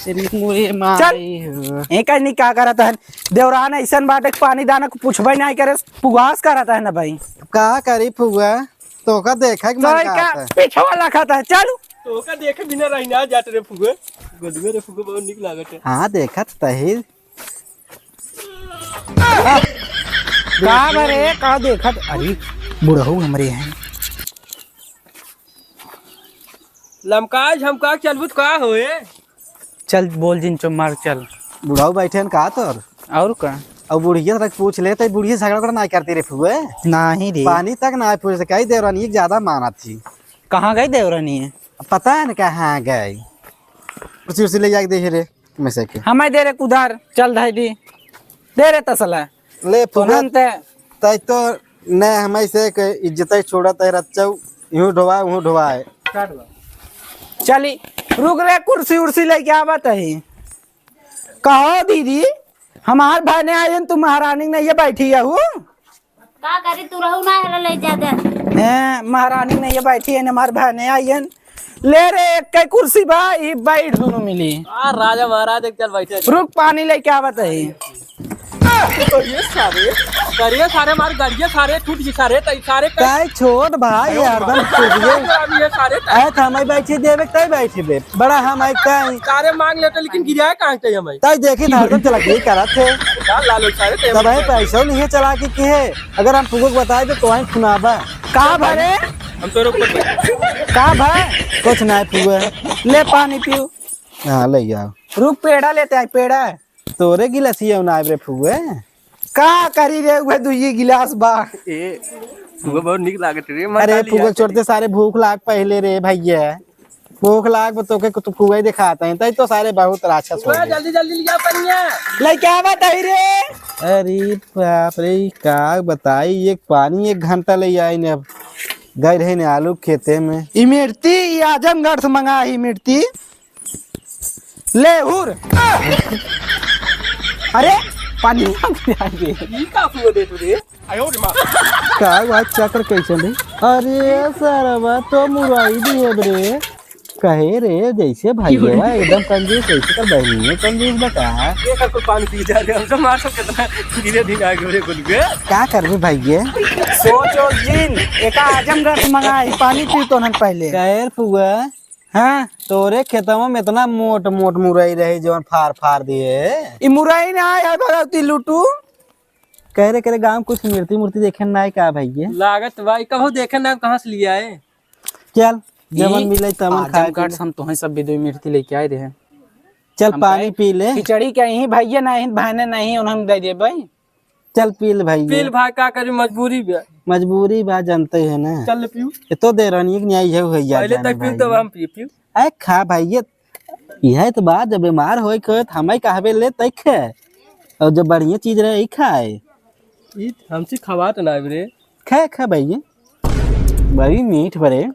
तेरी मुझे चल। मारी हो। एक नहीं का करत है। देवरान ऐसन बाटे कि पानी दाना को पूछबे नहीं करे, पुगास करत है ना भाई। का करी फुआ? तोका देखे के तो मन का का आता है। पीछे वाला खाता है, चल। तोका देखे बिना रही ना जात रे फुआ। गोलुआ रे फुआ बहुत निक लागत है। हाँ, देखत तही। का बरे, का देखत? अरे, बुढ़ऊ हमरे हैं। लमका झमका चलबू त का होए? चल, बोल जिन चो मार, चल। बुढ़ऊ बैठे हैं का तोर? और का? अब बुढ़िया से पूछ ले, तो बुढ़िया झगड़ा उगड़ा ना करती रे फुए। नाही रे। पानी तक ना पूछ सके, देवरानी ज्यादा मानत थी। कहाँ गई देवरानी? अब पता है ना कहाँ गई। कुर्सी उर्सी ले जाके दे रे। में से के। हमें दे रे कुदार, चल धाई दी। दे रे तसला। ले फुगत। तोहन ते। तै तो न हमें से के इज्जत ही छोड़त है रच्चऊ, यूं ढोवाए, यूं ढोवाए। चली, रुक रे, कुर्सी उर्सी लेके आवत है। कहो दीदी, हमार भाई ने आयन, तू महारानी नहीं ये बैठी है हूँ। का करी, तू रहू ना हेला ले जाते। ए, महारानी नहीं ये बैठी है, हमार भाई ने आयन। ले रे, एक कई कुर्सी बा, ई बैठ दोनों मिली। आ, राजा महाराज एक चल बैठे। रुक, पानी लेके आवत है। तो ये सारे, करिए सारे मार, गड़िए सारे, टूट गई सारे, तई सारे कई काहे छोट भाई, हरदम टूट गए। ये सारे तई ए, त हमारी बैठी देवे, तई बैठी दे। बड़ा हम आई काई। सारे मांग लेते, लेकिन गिराए कहाँ से हमें? तई देखी ना, हरदम चला के ही करत है। का लालच सारे तई तब है पैसा नहीं है चला के, के है। अगर हम फुगो के बताए तो, तो वहीं सुनाबा। का भरे? हम तो रोक पर बैठे। का भरे? कुछ ना है फुगो। ले पानी पियो। हाँ, ले आओ। रुक, पेड़ा लेते आए, पेड़ा। तोरे गिलासिया ना आए रे फुगो। का करी रे, उहे दुइये गिलास बा। ए, फुगो बहुत निक लागत रे, अरे फुगो चोरते सारे भूख लाग पहले रे भैया। भूख लाग बा तोके कुछ फुगई दिखाते हैं, तई तो सारे बहुत राक्षस हो गए। जल्दी, जल्दी लिया पनिया। लेके आवा तई रे। अरे बाप रे, ई का बताई, एक पानी एक घंटा ले आई ने, अब गए रहे ने आलू खेते में। ई मिर्ती, ई आजमगढ़ से मंगा ही मिर्ती। ले हुर। अरे, पानी मांग ले आई रे। ई का फुगो दे तू रे? का भाई चक्र कैसे ले? अरे सरवा तो मुरई दिए रे। कहे रे जैसे भाई बा एकदम कंजूस, ऐसे कर बहनी में कंजूस बता। ये कर कुल पानी पी जा रे, हम तो मार सब कितना धीरे धीरे आगे रे बोल के। का करबे भाई ये? सोचो जिन, एका आजमगढ़ से मंगाई, पानी पी तो नन पहले। कहे फुआ। हाँ। तोरे खेतवा में इतना मोट मोट मुरई रहे जवन फार फार दिए। ई मुरई ना है भगवती लुटू। कह रे, कह रे, गाँव कुछ मूर्ति, मूर्ति देखे ना है का भैया? लागत भाई, कहूँ देखे ना, कहाँ से लिया है? चल, जवन ई मिले तवन खाए आजमगढ़ पी ले। से हम तोहे सब बिदुई मूर्ति लेके आए रहे। चल हम पानी कहे, पी ले। खिचड़ी के यहीं भैया नहीं, बहने नहीं, उन्हें दे दे भाई। चल पी ले भाई। पी ले भाई, का करी, मजबूरी बा। मजबूरी बा, जानते हैं ना। चल ले पीऊ। ये तो दे रहनी है कि नहीं आई है, हुई यार पहले जाने तक पीऊ, भाई। तब हम पी, पीऊ। अरे खा भाई, ये, यह तो बात, जब बीमार होए के होए, तो हमें कहबे ले तय खे। और जब बढ़िया चीज रहे, ई खाए। ई हमसे खवात ना रे। खा, खा भाई, ये बड़ी मीठ बरे।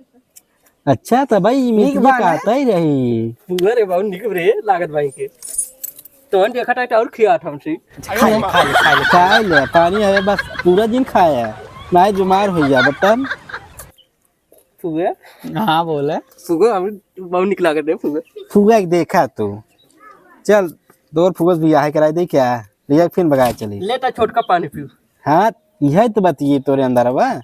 अच्छा, तो भाई, ई मीठ नीक बा ना? कहता ही रही। हुआ रे बाबू, निक रे, लागत भाई के। तो हम देखा था और खियात हमसे। खा ले, खा ले, खा ले। खा ले, पानी है बस, पूरा दिन खाया। ना बीमार हो जा, बटन। फुआ? हाँ, बोले। फुआ, हम बहुत निक लागत है, फुआ। फुआ के देखा तू। चल, तोर फुआ से बियाह कराई दे क्या? भैया, फिर बगाए चली। ले ता छोटका पानी पीऊ। हाँ, यह तो बात ये तोरे अंदर बा।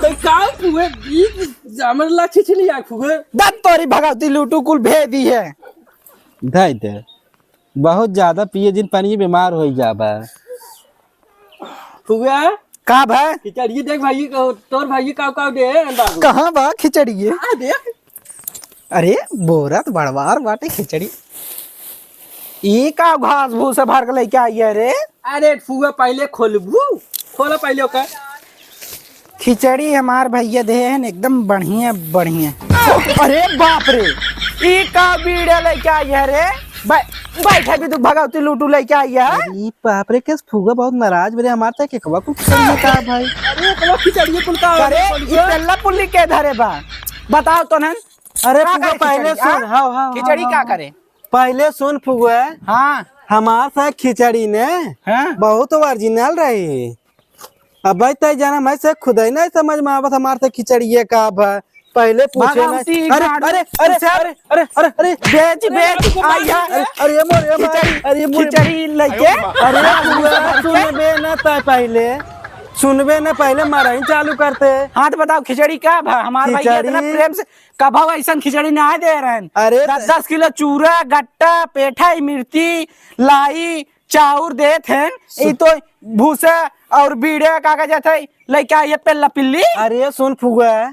तो का फुआ, ई जामर ला छिछली आ फुआ। दत तोरी भगवती लूटू कुल भेज दी है। धई दे। बहुत ज्यादा पिए जिन पानी, बीमार हो जाबा। फुआ। का भा? खिचड़ी देख भाई, को-, तोर भाई काव काव दे अंडा को। कहाँ बा खिचड़ी ये? आ देख। अरे बोरा तो बड़वार बाटे खिचड़ी। ई का घास भूसा भर के लेके आई है रे? अरे फुआ पहले खोलबू, खोला पहले ओका। खिचड़ी हमार भैया दे हैं एकदम बढ़िया, बढ़िया। अरे बाप रे, ई का बीड़ा लेके आई है रे? बै-, बैठा भी तू भगवती लूटू लेके आई है। अरे बाप रे, कैस फुआ बहुत नाराज बरे हमार से, के कबा कुछ करने का भाई? अरे कबा खिचड़ी कुल का अरे, ई पेल्ला पुल्ली के धरे बा? बताओ तो नन। अरे का फुआ, करे पहले खिचड़ी, सुन, हाँ? हाँ, हाँ, खिचड़ी हाँ, का हाँ। करे? पहले सुन फुआ। हाँ। हमार से खिचड़ी ने हाँ। बहुत ओरिजिनल रही। अब भाई तय जाना, मैं से खुद ही नहीं समझ में आवत हमार से खिचड़िए का अब पहले पूछे ना। भगवती अरे, गाड़ू, अरे, अरे, इसे अरे, अरे, अरे, अरे, बेच, बेच, अरे, आइया। अरे, अरे, ये मोर, ये मोर, खिचड़ी, अरे, ये मोर। खिचड़ी लेके। अरे, सुनबे ना तय पहले, सुनबे ना पहले मारा ही चालू करते। हाँ, तो बताओ खिचड़ी का भा? हमार भाई खिचड़ी। इतना प्रेम से कभव ऐसन खिचड़ी ना दे रहन। अरे दस, त- दस किलो चूरा, गट्टा, पेठा, इमरती, लाई, चाउर देत हैं। सु- ई तो भूसा और बीड़ा का कहत है, लइका ये पेल्ला पिल्ली। अरे सुन फुआ,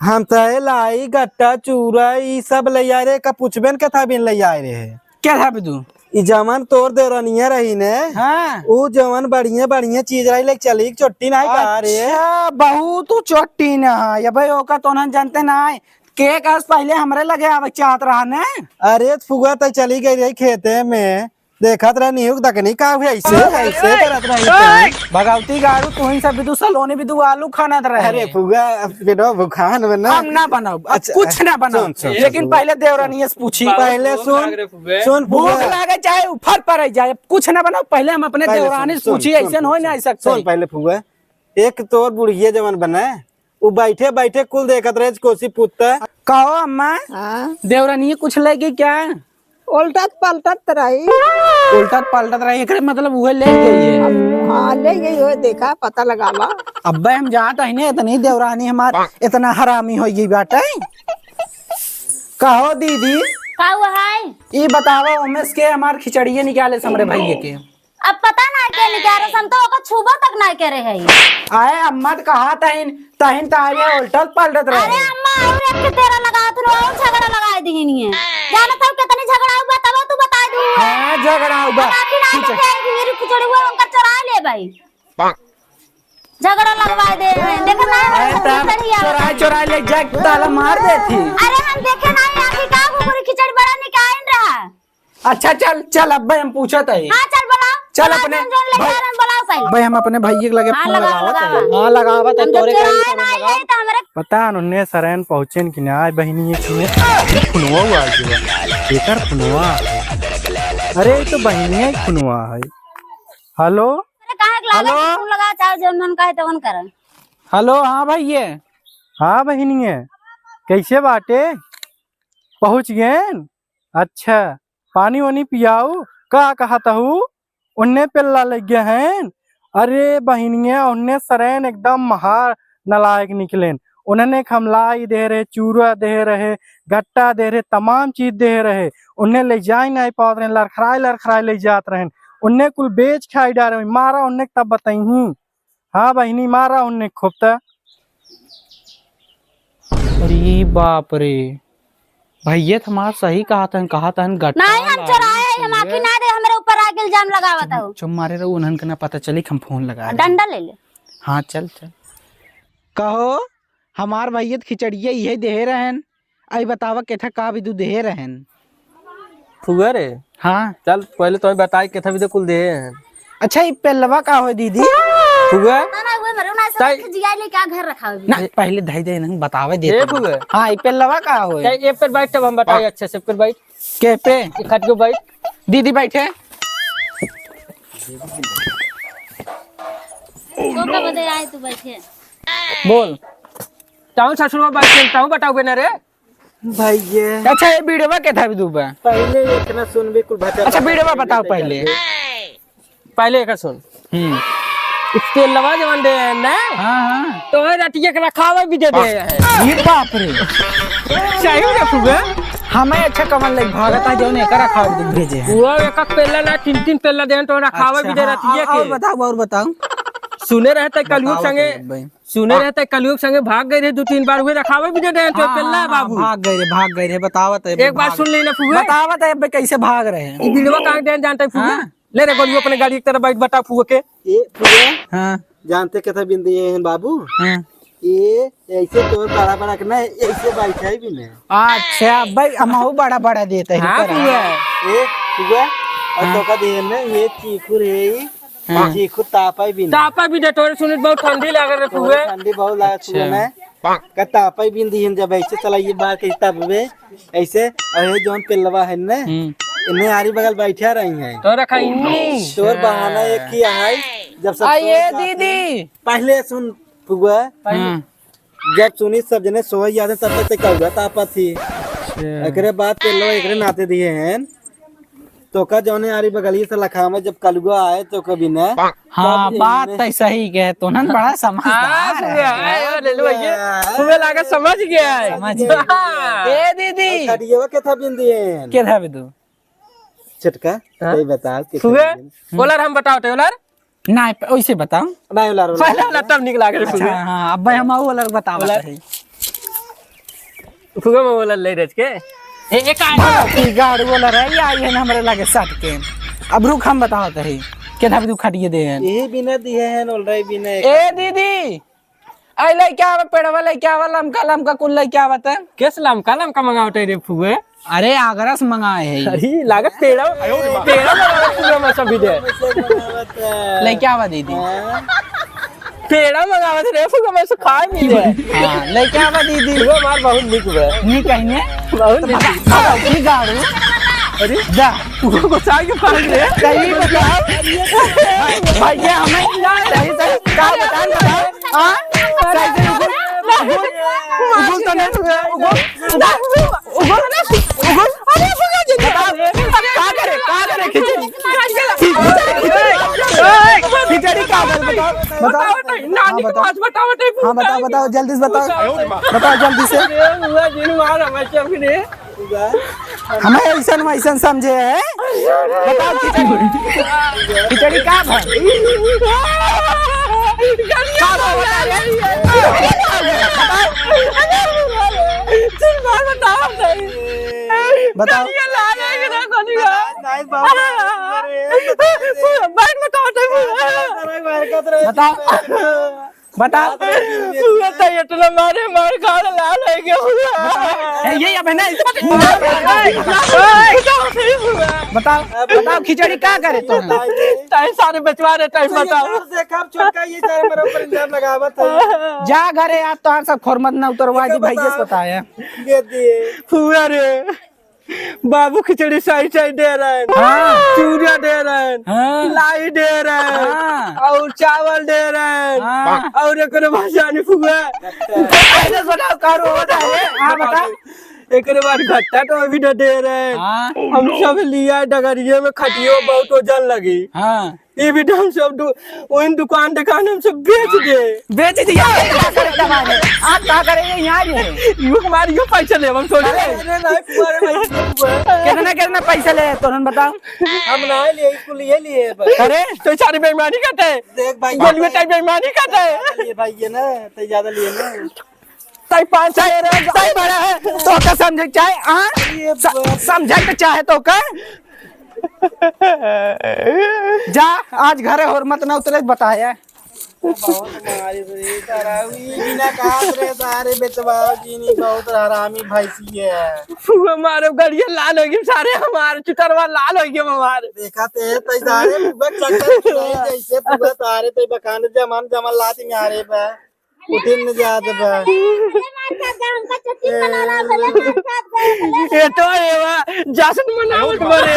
हम तो लाई, गट्टा, चूरा, ई सब ले आए रहे, का पूछबे न कथा बिन ले आए रहे। क्या था बिदु? ई जवन तोर देवरनिया रही ने, हाँ। ऊ जवन बढ़िया, बढ़िया चीज रही, लेके चली, चोट्टी नाहीं का रे? अच्छा, बहुत ऊ चोट्टी न है। ये भाई, ओका तो ना जानते ना है। के कस पहले हमरे लगे आवे चाहत रहा ने। अरे, फुआ तो चली गई रही खेते में। देखत रहे, निहुक दकनी का हुए, ऐसे, ऐसे करत रही तो। भगवती गाड़ू, तू ही सब बिदु सलोनी बिदु आलू खानत रहे। अरे, फुआ, अब बेटवा भुखान में ना। हम ना बनाओ, अब अच्छा, कुछ ना बनाओ। सुन, सुन, लेकिन सुन। पहले देवरानी से पूछी। पहले सुन, सुन भूख फुआ। लागे चाहे उफर पड़ जाए, कुछ ना बनाओ, पहले हम अपने पहले देवरानी सुन, से पूछी, सुन, ऐसे सुन, होई ना सुन, सकते। सुन पहले फुआ, एक तो और बुढ़िया जवन बने, उ बैठे बैठे कुल देखत रहे, कोसी पुत्ता। कहो अम्मा, हाँ? देवरानी कुछ लेगी क्या? उल्टत पलटत रही। उल्टत पलटत रही, एकरे मतलब उहे ले गई है। अब, हाँ, ले गई हो, देखा, पता लगावा। अब्बे हम जात हई ने, इतनी देवरानी हमार इतना हरामी हो गई बाटे। कहो दीदी, का हुआ है? ई बतावा, उमेश के हमार खिचड़िए निकाले समरे भैया के। अब पता ना के निकाले, हम तो ओका छुबो तक ना करे है। आए अम्मा त कहा तहिन, तहिन त आए उल्टल पलटत रहे। अरे अम्मा, और एक के तेरा लगा, तू और झगड़ा लगा दीनी है। जाना था कितनी झगड़ा हुआ, तब तू बता दू। हाँ, झगड़ा हुआ। बाकी ना ठीक है। तो मेरी खिचड़ी हुआ, उनका चुरा ले भाई। झगड़ा लगवा दे, देखो ना, अरे, खिचड़ी आ। चुरा, चुरा ले जा, ताला मार देती। अरे, हम देखे ना, आखिर का कुकुर खिचड़ी बड़ा निकाल रहा। अच्छा, चल, चल, अब्बे हम पूछत हई। हाँ, चल, बुलाओ। चल, बुलाओ, अपने जौन, जौन ले भाई, जा रहे हैं, बुलाओ पहले। भाई, हम अपने भैया के लगे हाँ, फोन लगावा, लगावत लगावा। हई। हाँ, लगावत हई, हम तोरे जब कहे चुराए फोन ना लगावा। आए, तो हमरे पता न उन्ने सरैन पहुँचेन कि ना, आए बहिनी है कि नहीं। ये फोनवा आ गया। एकर फोनवा। अरे, ये तो बहिनिया के फोनवा है। हेलो? अरे, काहे के लागत हेलो? है? फोन लगा, चाहे जौन मन कहे, तौन करे। हेलो, हाँ भैया। हाँ बहिनिया, कैसे बाटे? पहुँच गएन? अच्छा, पानी वानी पियाऊ, का कहत हऊ? उन्ने पेल्ला लग गए हैं। अरे बहिनिया, उन्ने सरैन एकदम महा नालायक निकलेन। उन्हने खमलाई दे रहे, चूरा दे रहे, गट्टा दे रहे, तमाम चीज दे रहे। उन्ने ले जाए नहीं पावत रहे, लड़खड़ाए लड़खड़ाए ले जात रहे। उन्ने कुल बेच खाई डारे, मारा उन्ने तब बताई। हाँ बहिनी, मारा उन्ने खूब त। अरे बाप रे, भैया त हमार सही कहत हन, कहत हन गट्टा नहीं, हम लाए चोराए हैं, हम फुए। आँखी ना दे, हमरे ऊपर आके इल्जाम लगावत चुप, हो। चुप मारे रहो, उन्हन के ना पता चली कि हम फोन लगा रहे हैं। डंडा ले ले। हाँ, चल, चल। कहो, हमार भैया त खिचड़िया इहे देहे रहन। आई बतावा, केथा का बिदु देहे रहन? फुआ रे। हाँ। चल, पहले तो बताई, केथा बिदु कुल देहे हैं। अच्छा, ई पेलवा का होय दीदी? फुआ? ना, ना, वो मरो ना, सब ताई- खिजिया लेके आ घर रखा हो। ना, पहले धई दे, नहीं बतावे दे ए तू। फुआ। हाँ, ई पेलवा का होय? ताई, ए पर बैठ, तब हम बताई अच्छे से, पर बैठ। के पे? ई खट के बैठ। दीदी बैठे। तो का बदे आए तू बैठे? बोल। ताऊ ससुरवा बैठे, ताऊ बताओ बे ना रे। भैया। अच्छा, ये बीड़वा केथा बिदु बा? पहले इतना सुन भी कुल बता। अच्छा, बीड़वा बताओ पहले। पहले एकर सुन। हम्म। तेलवा जवन दे है ना, हाँ, हाँ। तो है रतिया के रखावे भी दे दे है। ये बाप रे। सही में फुआ? हमें अच्छा कमल लग भागता जौन एकर रखावे भी भेजे हैं। वो एक एक पेला ना, तीन तीन पेला दे तो रखावे भी दे अच्छा, रतिया हाँ, के। और बताओ, और बताओ। सुने रहते कलयुग बताओ संगे। तो भाई। सुने रहते कलयुग संगे भाग गए रहे दो तीन बार, हुए रखावे भी दे रहे हैं, तो हाँ, पेल्ला हाँ, बाबू। भाग गए रे, भाग गए रे, बतावत है, एक बार भाग सुन लेना फुए। बतावत है, अबे कैसे भाग रहे हैं। ई बीड़वा कहाँ देन जानते फुए? हाँ। ले रे गोलू अपने गाड़ी की तरफ बैठ, बता फुए के। ए फुए। हाँ। जानते केथा बिंदी है बाबू? हाँ। ये ऐसे तोर बड़ा बड़ा के ना, ऐसे बैठे भी नहीं। अच्छा, भाई, हम बड़ा बड़ा देते हैं, हाँ, रुको ना। फुए। ए फुए, और हाँ। तो का दे में ये चीखुर है ही। हाँ। चीखुर तापा भी नहीं। तापा भी दे, तोरे सुनित बहुत ठंडी लागे रे तोरे फुए। ठंडी बहुत लागे अच्छा। फुए ना। का तापा भी नहीं दिहन जब ऐसे चलाइए बाहर के तब वे ऐसे, और ये जौन पेलवा है ना, हम्म। इन्हें आरी बगल बैठा रही हैं। तो रखा इन्हीं। तोर बहाना एक ही है, जब सब आ, ये सोच जाते हैं। दीदी। पहले सुन फुआ। पहले। हाँ। जब सुनी सब जने सोए जाते तब तक ते कौआ तापत ही। अच्छा। एकरे बाद पेलवा एकरे नाते दिए हैं। तो का जौने आरी बगलिए से लखावे जब कलुआ आए तो कभी न। हाँ, तब बात इन्हें तो सही कहे, तो नन बड़ा समझदार हाँ, है। सुबह आए, ओ, ले लो भैया। सुबह लागे समझ गया है। समझ गया। हाँ। ए दीदी। खटियावा केथा बिंदी है? केथा बिंदु? छोटका, हाँ? ये बताओ, केथा सुबह बिंदी? ओलर हम बताओ, तो ओलर? ना, प-, ओइसे बताओ। ना, ओलर, ओलर। पहले वाला तब निक लागे रे अच्छा, फुगे। हाँ, अब भाई हम आऊ ओलर बतावत ओलर। है। फुगे में ओलर ले रच के। ए, ए, का हाँ, की गाड़ ओलर है, ये आई है ना हमरे लागे सट के। अब रुक, हम बतावत है। केथा बिंदु खटिए दे हैं। यही बिना दिए हैं, ओलर बिना। ए दीदी, आई लइका आवे, पेड़वा लइका आवे, लमका, लमका कुल लइका आवत है। केस लमका, लमका मंगावत है रे फुए? अरे, आगरा से मंगाए है। अरे, लागत पेड़ा, पेड़ा मंगावत फुए में सभी दे। लइका आवा दीदी। पेड़ा मंगावत रे फुए में से खाए मिले। हाँ, लइका आवा दीदी। फुए मार बहुत निक बे। निक है ने? बहुत निक। बताओ, की गाड़ू? अरे, जा। तू को चाय के पास रे। सही बताओ। भैया, हमें सही, सही, का बताओ, बताओ। हाँ? सही से उगुल, उगुल, उगुल तो नहीं हुआ, उगुल, उगुल, उगुल। अरे, उगुल जी। बताओ, का करे, का करे खिचड़ी? खिचड़ी, खिचड़ी, खिचड़ी का करे, बताओ, बताओ। बताओ, नानी हाँ, के बताओ। पास बताओ, बताओ। हाँ, बताओ, बताओ, जल्दी से बताओ। बताओ, बताओ। बताओ, जल्दी से। अरे, हुआ दिन मार हमारे सब ने। हमें ऐसन वैसन समझे है। बताओ खिचड़ी, खिचड़ी का भा? का भा बता रे? बताओ। नहीं बाबू, बैठ बताओ। बताओ। पूरा तो इतना मारे, मार खाड़ लाल हो गया पूरा। ए, ये अब है ना, बताओ, बताओ, खिचड़ी का करे तो? टाइम सारे बचवा रहे, टाइम बताओ। देखा, छोटका, ये सारे मेरे ऊपर इल्जाम लगावत है। जा घरे, आज तोहार सब खोर मत ना उतरवा दी, भैया से बताया। ये दिए। पूरा रे। बाबू खिचड़ी सही सही दे रहे हैं। हाँ। चूड़ा दे रहे हैं। हाँ। लाई दे रहे हैं। हाँ। और चावल दे रहे हैं। हाँ। और एकरे बाद जानी फुआ। पहले बताओ, का रो होता है? हाँ, बताओ। एकरे बाद घट्टा तो अभी न दे रहे हैं। हाँ। हम सब लिया डगरिये में खटियो बहुत वजन लगी। हाँ। ये भी तो हम सब दु-, वही दुकान दुकान हम सब बेच दे। बेच दिया, आप का करे तब आगे? आप का करे, ये यहाँ रहे। यो हमारे यो पैसा ले, हम सोचे। अरे, अरे, नहीं, तुम्हारे भाई, तुम्हारे। कितना, कितना पैसा ले, तो हम बताओ। हम ना लिए, इसको लिए, लिए, बस। अरे, तो सारी बेईमानी करते हैं। देख भाई, गोलू टाइप बेईमानी करते हैं। ज्यादा लिए भाई, ये ना, तो ज्यादा लिए ना। तई पाँच सौ ले रहे, तई बड़ा है, तो का समझे के चाहे, हाँ? स-, समझे के चाहे तो का? जा, आज घरे होर मत ना उतरे, बताया। बहुत मारे रे, सारा, ई बिना काट रे, सारे बेचवा जी नी, बहुत हरामी भैंसी है। फुआ मारो, गड़िया लाल हो गई सारे, हमारे चुतरवा लाल हो गया हमारे। देखा ते, तई सारे फुआ चक्कर नहीं, जैसे फुआ सारे, तई बकान जमान, जमान लाती में आ रे बा। उठिन न जात बा। ये तो एवा जश्न मनावत बरे।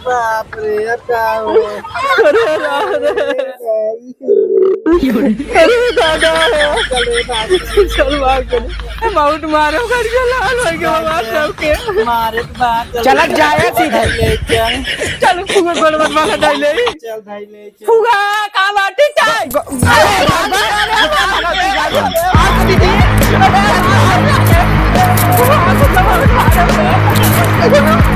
बाप रे, अब का हो? अरे राम रे। अरे दादा। चल भाग, चल। बहुत मारो करके लाल हो गया बाबा सबके। मारे तो बात चल। चलत जाए सीधे। ले चल। चल, फुआ गोड़ मत मारा, नहीं ले। चल भाई, ले चल। फुआ, का बाटी चाय? ग-, ग-, अरे, बाबा, अरे, बाबा, बाबा, बाबा, दीदी। अरे, अरे, अरे, अरे, फुआ,